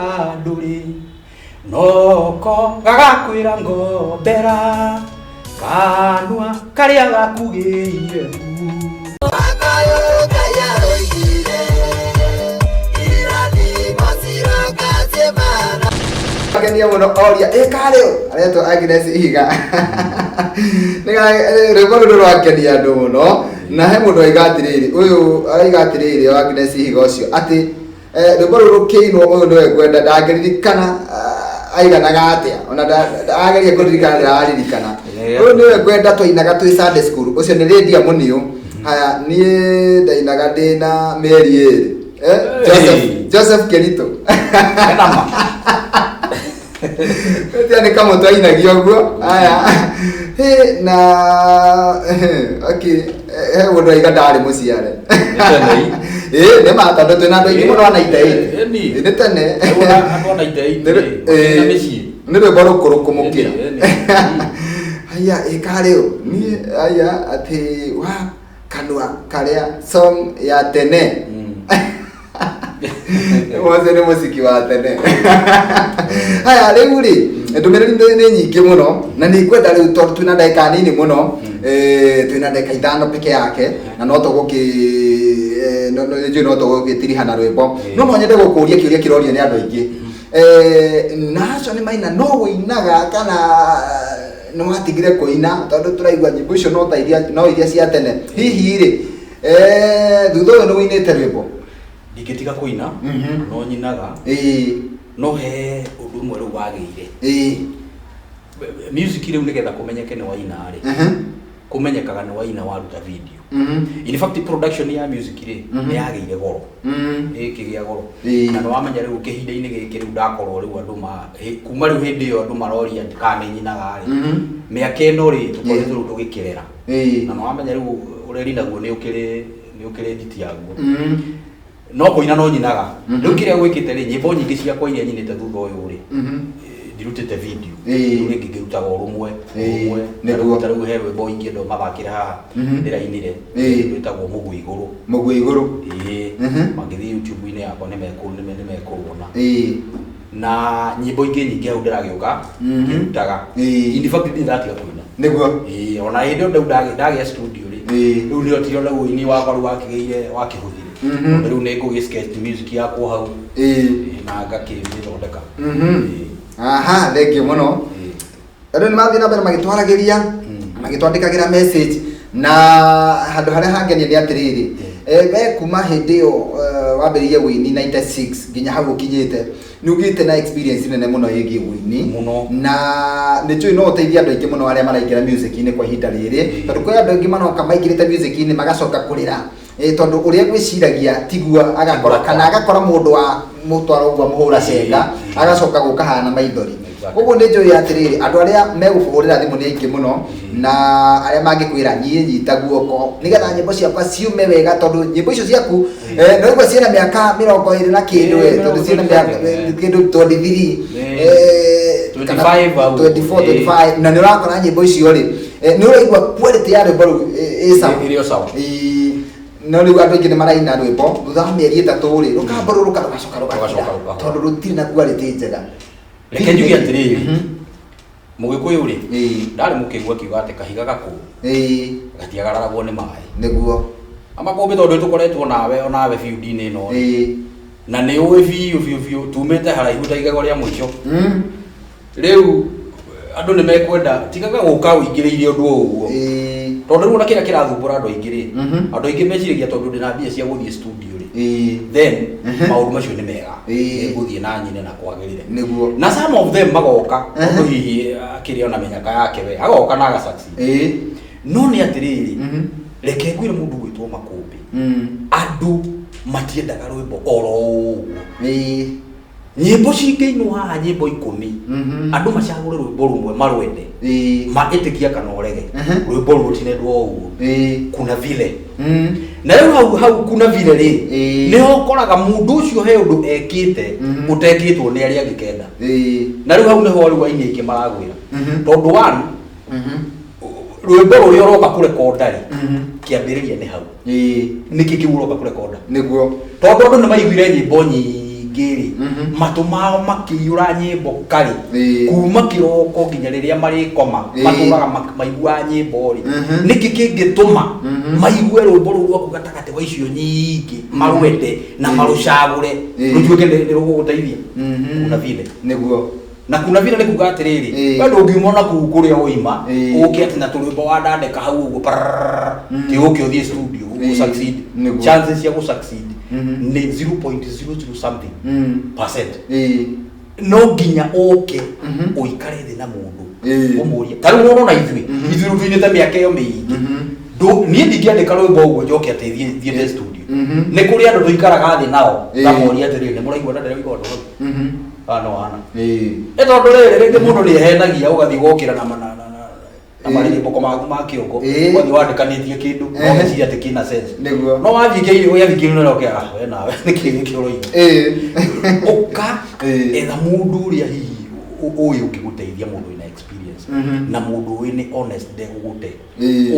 ndũrĩ noko gagakwĩra ngombera, kanua karĩa gakugĩire Agenia mũno oria ĩkarĩ ũ aretwo Agnes Ihiga. Rwĩmbo rũrũ rwakenia andũ mũno, na he mũndũ aiga atĩrĩrĩ, ũyũ aiga atĩrĩrĩ o Agnes Ihiga ũcio atĩ rwĩmbo rũrũ rũkĩinwo ũyũ nĩwe ngwenda, ndangĩririkana aiganaga atĩa, ona ageria kũririkana ndararirikana. Ũyũ nĩwe ngwenda twainaga twĩ Sunday school, ũcio nĩ Lydia Mũniũ. Haya, niĩ ndainaga ndĩna mĩeri 2. Joseph Kerito. Tia nĩ kamũtũ ainagia ũguo. Haya. Hĩ, na okay, he mũndũ aiga ndarĩ mũciare. Ĩ, nĩ ma, tondũ twĩna andũ aingĩ mũno a 98. Nĩ tene. Andũ a 98 rĩ, nĩ rwĩmbo rũkũrũ kũmũkĩra. Haya, ĩkarĩ ũ? Niĩ haya atĩ wa kanua karĩa song ya tene. Wothe nĩ mũciki wa tene. Haya, rĩu rĩ, ndũmĩrĩri nĩ nyingĩ mũno, na nĩ ngwenda rĩu tondũ twĩna ndagĩka nini mũno, twĩna ndagĩka 5 peke yake, na no tũgũkĩ njũĩ no tũgũgĩtiriha na rwĩmbo. No no nyende gũkũria kĩũria kĩrorio nĩ andũ aingĩ. Nacio nĩ maina no wĩinaga kana nĩ watigire kũina, tondũ tũraigua nyĩmbo icio no ta iria, no iria cia tene. Hihi rĩ, thutha ũyũ nĩ wĩinĩte rwĩmbo? Ndingĩtiga kũina, no nyinaga. No he ũndũ ũmwe rĩu wagĩire. Music rĩu nĩgetha kũmenyeke nĩ waina rĩ, kũmenyekaga nĩ waina waruta video. In fact production ya music rĩ, nĩ yagĩire goro. Ĩkĩgĩa goro. Na nĩ wamenya rĩu kĩhinda-inĩ gĩkĩ rĩu ndakorwo rĩu andũ ma, kuma rĩu hĩndĩ ĩyo andũ maroria kana nĩ nyinaga rĩ, mĩaka ĩno rĩ, tũkoretwo rĩu tũgĩkĩrera. Na nĩ wamenya rĩu ũreri naguo nĩ ũkĩrĩ nditi yaguo. No kũina no nyinaga. Rĩu kĩrĩa gwĩkĩte rĩ, nyĩmbo nyingĩ ciakwa iria nyinĩte thutha ũyũ rĩ, ndirutĩte video. Rĩu rĩngĩ ngĩrutaga ũrũmwe, ũrũmwe. Ta rĩu he rwĩmbo ingĩenda ũmathakĩre haha, ndĩrainire, rwĩtagwo Mũguĩ Igũrũ. Mũguĩ Igũrũ. Mangĩthiĩ YouTube-inĩ yakwa nĩ mekũruona. Na nyĩmbo ingĩ nyingĩ hau ndĩragĩũka, ngĩrutaga. In fact ndirĩ ndatiga kũina. Nĩguo. Ona hĩndĩ ĩyo rĩu ndagĩa studio rĩ, rĩu nĩyo tiro rĩu ũini wakwa rĩu wakĩgĩire, wakĩhũthire. Tondũ rĩu nĩ ngũgĩ sketch music yakwa hau. Na ngakĩmĩthondeka. Aha, thank you mũno. Andũ nĩ mathiĩ na mbere magĩtwaragĩria, magĩtwandĩkagĩra message, na handũ harĩa hangenia nĩ atĩrĩrĩ, we kuma hĩndĩ ĩyo wambĩrĩirie ũini 96 nginya hau ũkinyĩte, nĩ ũgĩte na experience nene mũno ĩgiĩ ũini. Mũno. Na nĩ njũĩ no ũteithie andũ aingĩ mũno arĩa maraingĩra music-inĩ kwa ihinda rĩrĩ, tondũ kwĩ andũ aingĩ maroka maingĩrĩte music-inĩ magacoka kũrĩra. Tondũ ũrĩa gwĩciragia tiguo agakora, kana agakora mũndũ wa mũtwaro ũguo amũhũra cenga, agacoka gũka hana maithori. Koguo nĩ njũĩ atĩrĩrĩ, andũ arĩa megũkũhũrĩra thimũ nĩ aingĩ mũno, na arĩa mangĩkwĩra niĩ nyita guoko nĩgetha nyĩmbo ciakwa ciume wega, tondũ nyĩmbo icio ciaku, no igua ciĩna mĩaka 20 na kĩndũ, tondũ ciĩna mĩaka kĩndũ 23, kana 24, 25, na nĩ ũrakora nyĩmbo icio rĩ, nĩ ũraigua quality ya rwĩmbo rũu ĩ sawa. Ĩrĩ o sawa. No rĩu andũ aingĩ nĩ maraina rwĩmbo thutha wa mĩeri 3 rĩ, rũkamba rũrũka rũgacoka rũgakira, tondũ rũtirĩ na quality njega. Reke njuge atĩrĩrĩ, Mũgĩkũyũ rĩ, ndarĩ mũkĩgu akiuga atĩ kahiga gakũrũ gatiagararagwo nĩ maĩ. Nĩguo. Amakũmbĩ tondũ tũkoretwo nawe onawe biũ ndinĩ ĩno rĩ. Na nĩ ũĩ biũ biũ biũ tumĩte haraihu ta igego rĩa mũico. Rĩu andũ nĩ mekwenda tigaga gũka ũingĩrĩire ũndũ o ũguo. Tondũ rĩu ona kĩrĩa kĩrathumbũra andũ aingĩ rĩ, andũ aingĩ meciragia tondũ ndĩna mbia cia gũthiĩ studio rĩ, then maũndũ macio nĩ mega. Nĩngũthiĩ na nyine na kwagĩrĩre. Nĩguo. Na some of them magoka, tondũ hihi akĩrĩ ona mĩnyaka yake we, agoka na aga succeed. No nĩ atĩrĩrĩ, reke ngwĩre mũndũ gwĩtwo Makũmbĩ. Andũ matiendaga rwĩmbo oro ũguo. Nyĩmbo cingĩinwo haha nyĩmbo 10, andũ macagũre rwĩmbo rũmwe marwende, ma ĩtĩkia kana ũrege, rwĩmbo rũu rũtinendwo o ũguo. Kuna vile. Na rĩu hau hau kuna vile rĩ, nĩho ũkoraga mũndũ ũcio he ũndũ ekĩte ũtekĩtwo nĩ arĩa angĩ kenda. Na rĩu hau nĩho rĩu aini aingĩ maragwĩra, tondũ one, rwĩmbo rũrĩa ũroka kũrekonda rĩ, kĩambĩrĩria nĩ hau. Nĩkĩ kĩu ũroka kũrekonda? Nĩguo. Tondũ andũ nĩ maiguire nyĩmbo nyingĩ rĩ, matũ mao makĩiyũra nyĩmbo karĩ, kuma kĩroko nginya rĩrĩa marĩkoma, matũraga maiguaga nyĩmbo rĩ. Nĩkĩ kĩngĩtũma maigue rwĩmbo rũu rwaku gatagatĩ wa icio nyingĩ, marwende na marũcagũre, rũtuĩke nĩ rũgũgũteithia? Kuna vile. Nĩguo. Na kuna vile nĩ kuga atĩrĩrĩ, we ndũngiuma ona kũu kũrĩa ũima, ũke atĩ na tũrwĩmbo wandandĩka hau ũguo pararara, ti ũke ũthiĩ studio gũ succeed. Chances cia gũ succeed nĩ 0.00 something percent. No nginya ũke ũikare thĩ na mũndũ, ũmũrie. Ta rĩu ũrona ithuĩ, ithuĩ rĩu tũinĩte mĩaka ĩyo mĩingĩ. Niĩ ndingĩandĩka rwĩmbo ũguo njoke atĩ thiĩte studio. Nĩ kũrĩ andũ tũikaraga thĩ nao, ngamoria atĩrĩrĩ, nĩ mũraigua na ndĩraigua ũndũ hau? Ano ana. Ĩ tondũ rĩrĩ, rĩngĩ mũndũ nĩ ehenagia, ũgathiĩ ũgokĩra na na na na marĩrĩmbũko maku ma kĩongo, ũgathiĩ wandĩkanĩtie kĩndũ, no ũgeciria atĩ kĩna sense. Nĩguo. No wathiĩ kĩirĩ ũgĩathikĩrĩria ũke, ah, we nawe nĩkĩ gĩkĩ ũroiga? Ũka etha mũndũ ũrĩa hihi ũĩ ũngĩgũteithia, mũndũ wĩna experience na mũndũ ũĩ nĩ honest, ndegũgũte.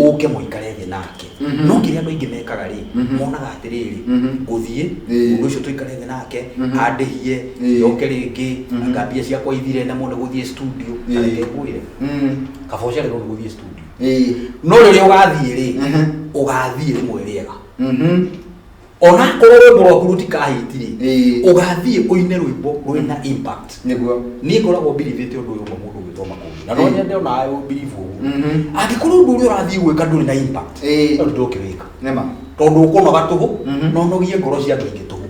Ũke mũikare thĩ nake. No kĩrĩa andũ aingĩ mekaga rĩ, monaga atĩrĩrĩ, ngũthiĩ mũndũ ũcio tũikare thĩ nake, andĩhie, njoke rĩngĩ, anga mbia ciakwa ithire na mũndũ gũthiĩ studio. Ta reke ngwĩre, kaba ũcererwo nĩ gũthiĩ studio, no rĩrĩa ũgathiĩ rĩ, ũgathiĩ rĩmwe rĩega. Onakorwo rwĩmbo rwaku rũtikahĩti rĩ, ũgathiĩ ũine rwĩmbo rwĩna impact. Nĩguo. Niĩ ngoragwo believĩte ũndũ ũyũ ũmwe, mũndũ ũgwĩtwo Makũmbĩ, na no nyende onawe believe ũguo. Angĩkorwo ũndũ ũrĩa ũrathiĩ gwĩka ndũrĩ na impact, no ndũkĩwĩka, Nĩma. Tondũ ũkũnoga tũhũ, na ũnogie ngoro cia andũ aingĩ tũhũ.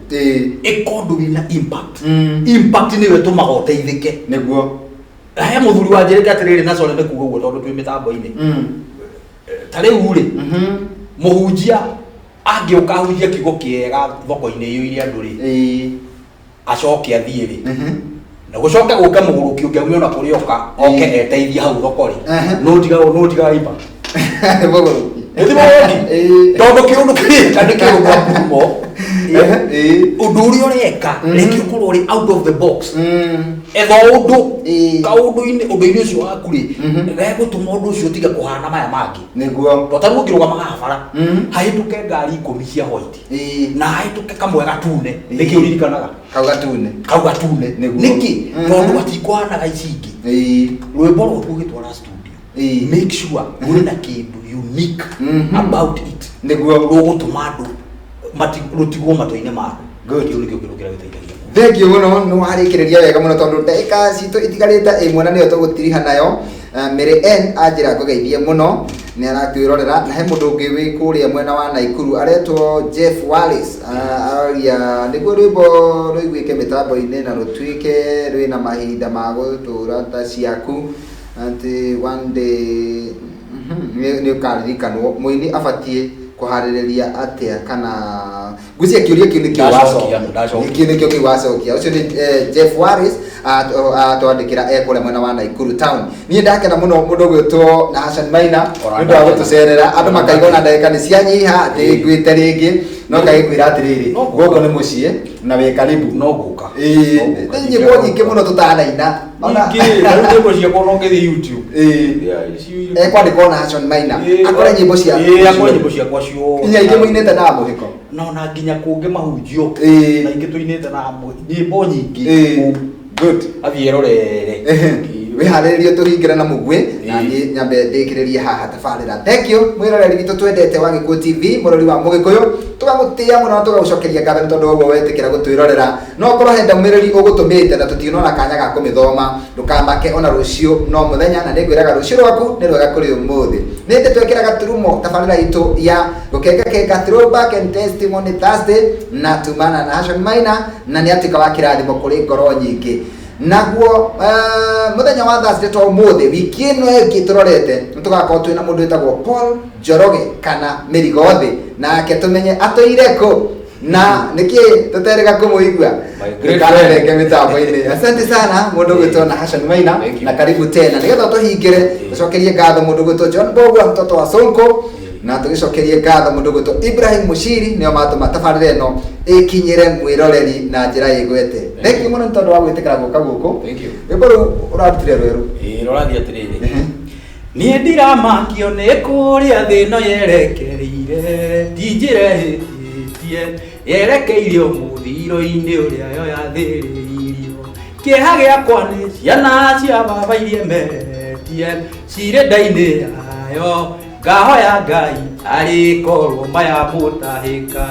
Ĩka ũndũ wĩna impact. Impact nĩyo ĩtũmaga ũteithĩke. Nĩguo. He mũthuri wanjĩrĩte atĩrĩrĩ, na sorry nĩ kuga ũguo tondũ twĩ mĩtambo-inĩ, ta rĩu rĩ, mũhunjia angĩũka ahunjie kiugo kĩega thoko-inĩ iyũire andũ rĩ, acoke athiĩ rĩ, na gũcoke gũke mũgũrũki ũngĩ aume ona kũrĩa oka oke eteithie hau thoko rĩ, nũ tigaga impact? Nĩ mũgũrũki. Nĩ ti mũgũrũki? Tondũ kĩũndũ kĩreka nĩ kĩũndũ ngumo. Ũndũ ũrĩa ũreka, rĩngĩ ũkorwo ũrĩ out of the box. Etha ũndũ kaũndũ-inĩ, ũndũ-inĩ ũcio waku rĩ, gegũtũma ũndũ ũcio ũtige kũhana maya mangĩ. Nĩguo. To ta rĩu ũngĩrũgama haha bara, hahĩtũke ngari 10 cia white, na hahĩtũke kamwe gatune, nĩkĩ ũririkanaga? Kau gatune. Kau gatune. Nĩguo. Nĩkĩ? Tondũ gatikũhanaga ici ingĩ. Rwĩmbo rwaku ũgĩtwara studio, make sure rwĩna kĩndũ unique about it, rũgũtũma andũ rũtigwo matũ-inĩ ma andũ. Good. Kĩu nĩkĩo kĩndũ kĩrĩa gĩteithagia mũno. Thank you mũno, nĩ warĩkĩrĩria wega mũno tondũ ndagĩka citũ itigarĩte ĩmwe na nĩyo tũgũtiriha nayo. Mary N anjĩra ngũgeithie mũno, nĩ aratwĩrorera. Na he mũndũ ũngĩ wĩ kũrĩa mwena wa Naikuru aretwo Jeff Wallace. Aroria nĩguo rwĩmbo rũiguĩke mĩtambo-inĩ na rũtuĩke rwĩna mahinda ma gũtũra ta ciaku, atĩ one day nĩ ũkaririkanwo, mũini abatiĩ kũharĩrĩria atĩa? Kana ngwĩciria kĩũria kĩu nĩkĩo Ndacokia, wacokia. Ndacokia. Kĩu nĩkĩo kĩu wacokia. Ũcio nĩ Jeff Wallace atwandĩkĩra e kũrĩa mwena wa Naikuru town. Niĩ ndakena mũno, mũndũ ũgwĩtwo na Hassan Maina, Ora nĩ ũndũ wa ndakena. gũtũcerera. Andũ makaigua na ndagĩka nĩ cianyiha atĩ ngwĩte rĩngĩ, no ngagĩkwĩra atĩrĩrĩ, No ngũka. gũkũ nĩ mũciĩ na wĩ karibu. No ngũka. Ĩĩ, No ngũka. nĩ nyĩmbo nyingĩ mũno tũtanaina. Nyingĩ, na rĩu nyĩmbo ciakwa no ngĩthiĩ YouTube. Yeah, Ekwandĩkwo na Hassan Maina, akore nyĩmbo cia akore nyĩmbo ciakwa ciothe. Inya ingĩ mũinĩte na mũhĩko. No na nginya kũngĩ mahunjio, na ingĩ tũinĩte na nyĩmbo nyingĩ. Good. Athiĩ erorere. Wĩharĩrĩrie tũhingĩre na mũguĩ, na niĩ nyambe ndĩkĩrĩrie haha tabarĩra. Thank you, mwĩroreri witũ twendete wa Gĩkũyũ TV, mũrori wa Mũgĩkũyũ, tũgagũtĩa mũno na tũgagũcokeria ngatho nĩ tondũ wa ũguo wetĩkĩra gũtwĩrorera. No korwo he ndũmĩrĩri ũgũtũmĩte na tũtinona kanya ga kũmĩthoma, ndũkamake, ona rũciũ no mũthenya, na nĩngwĩraga rũciũ rwaku nĩ rwega kũrĩ ũmũthĩ. Nĩ ndĩ twekĩra gaturumo tabarĩra itũ ya gũkengakenga, Throwback and Testimony Thursday, na tumana na Hassan Maina, na nĩ atuĩka wa kĩrathimo kũrĩ ngoro nyingĩ. Naguo mũthenya wa Thursday to ũmũthĩ, wiki ĩno ĩngĩ tũrorete nĩ tũgakorwo twĩna mũndũ wĩtagwo Paul Njoroge kana Mĩrigo Thĩ, nake tũmenye atũire kũ. Na nĩkĩ tũterĩga kũmũigua? My great Ndũkanarenge mĩtambo-inĩ. Asante sana mũndũ ũgwĩtwo Nahashon Maina Thank you. na karibu tena. Nĩgetha tũhingĩre tũcokerie ngatho mũndũ ũgwĩtwo John Mbogua mtoto wa Sonko na tũgĩcokerie ngatho mũndũ ũgwĩtwo Ibrahim Mushiri nĩo matũma tabarĩra ĩno ĩkinyĩre mwĩroreri na njĩra ĩgwete. Thank you mũno nĩ tondũ wa gwĩtĩkĩra gũka gũkũ. Thank you. Rwĩmbo rũu ũrarutire rwerũ. Ĩĩ, rũrathiĩ atĩrĩrĩ. Niĩ ndiramakio nĩ kũrĩa thĩ ĩno yerekeire, ti njĩra ĩhĩtĩtie, yerekeire mũthiro-inĩ ũrĩa yo yathĩrĩirio. Kĩeha gĩakwa nĩ ciana cia baba iria emeretie, cirĩ nda-inĩ yayo, ngahoya Ngai arĩ korwo maya mũtahĩka.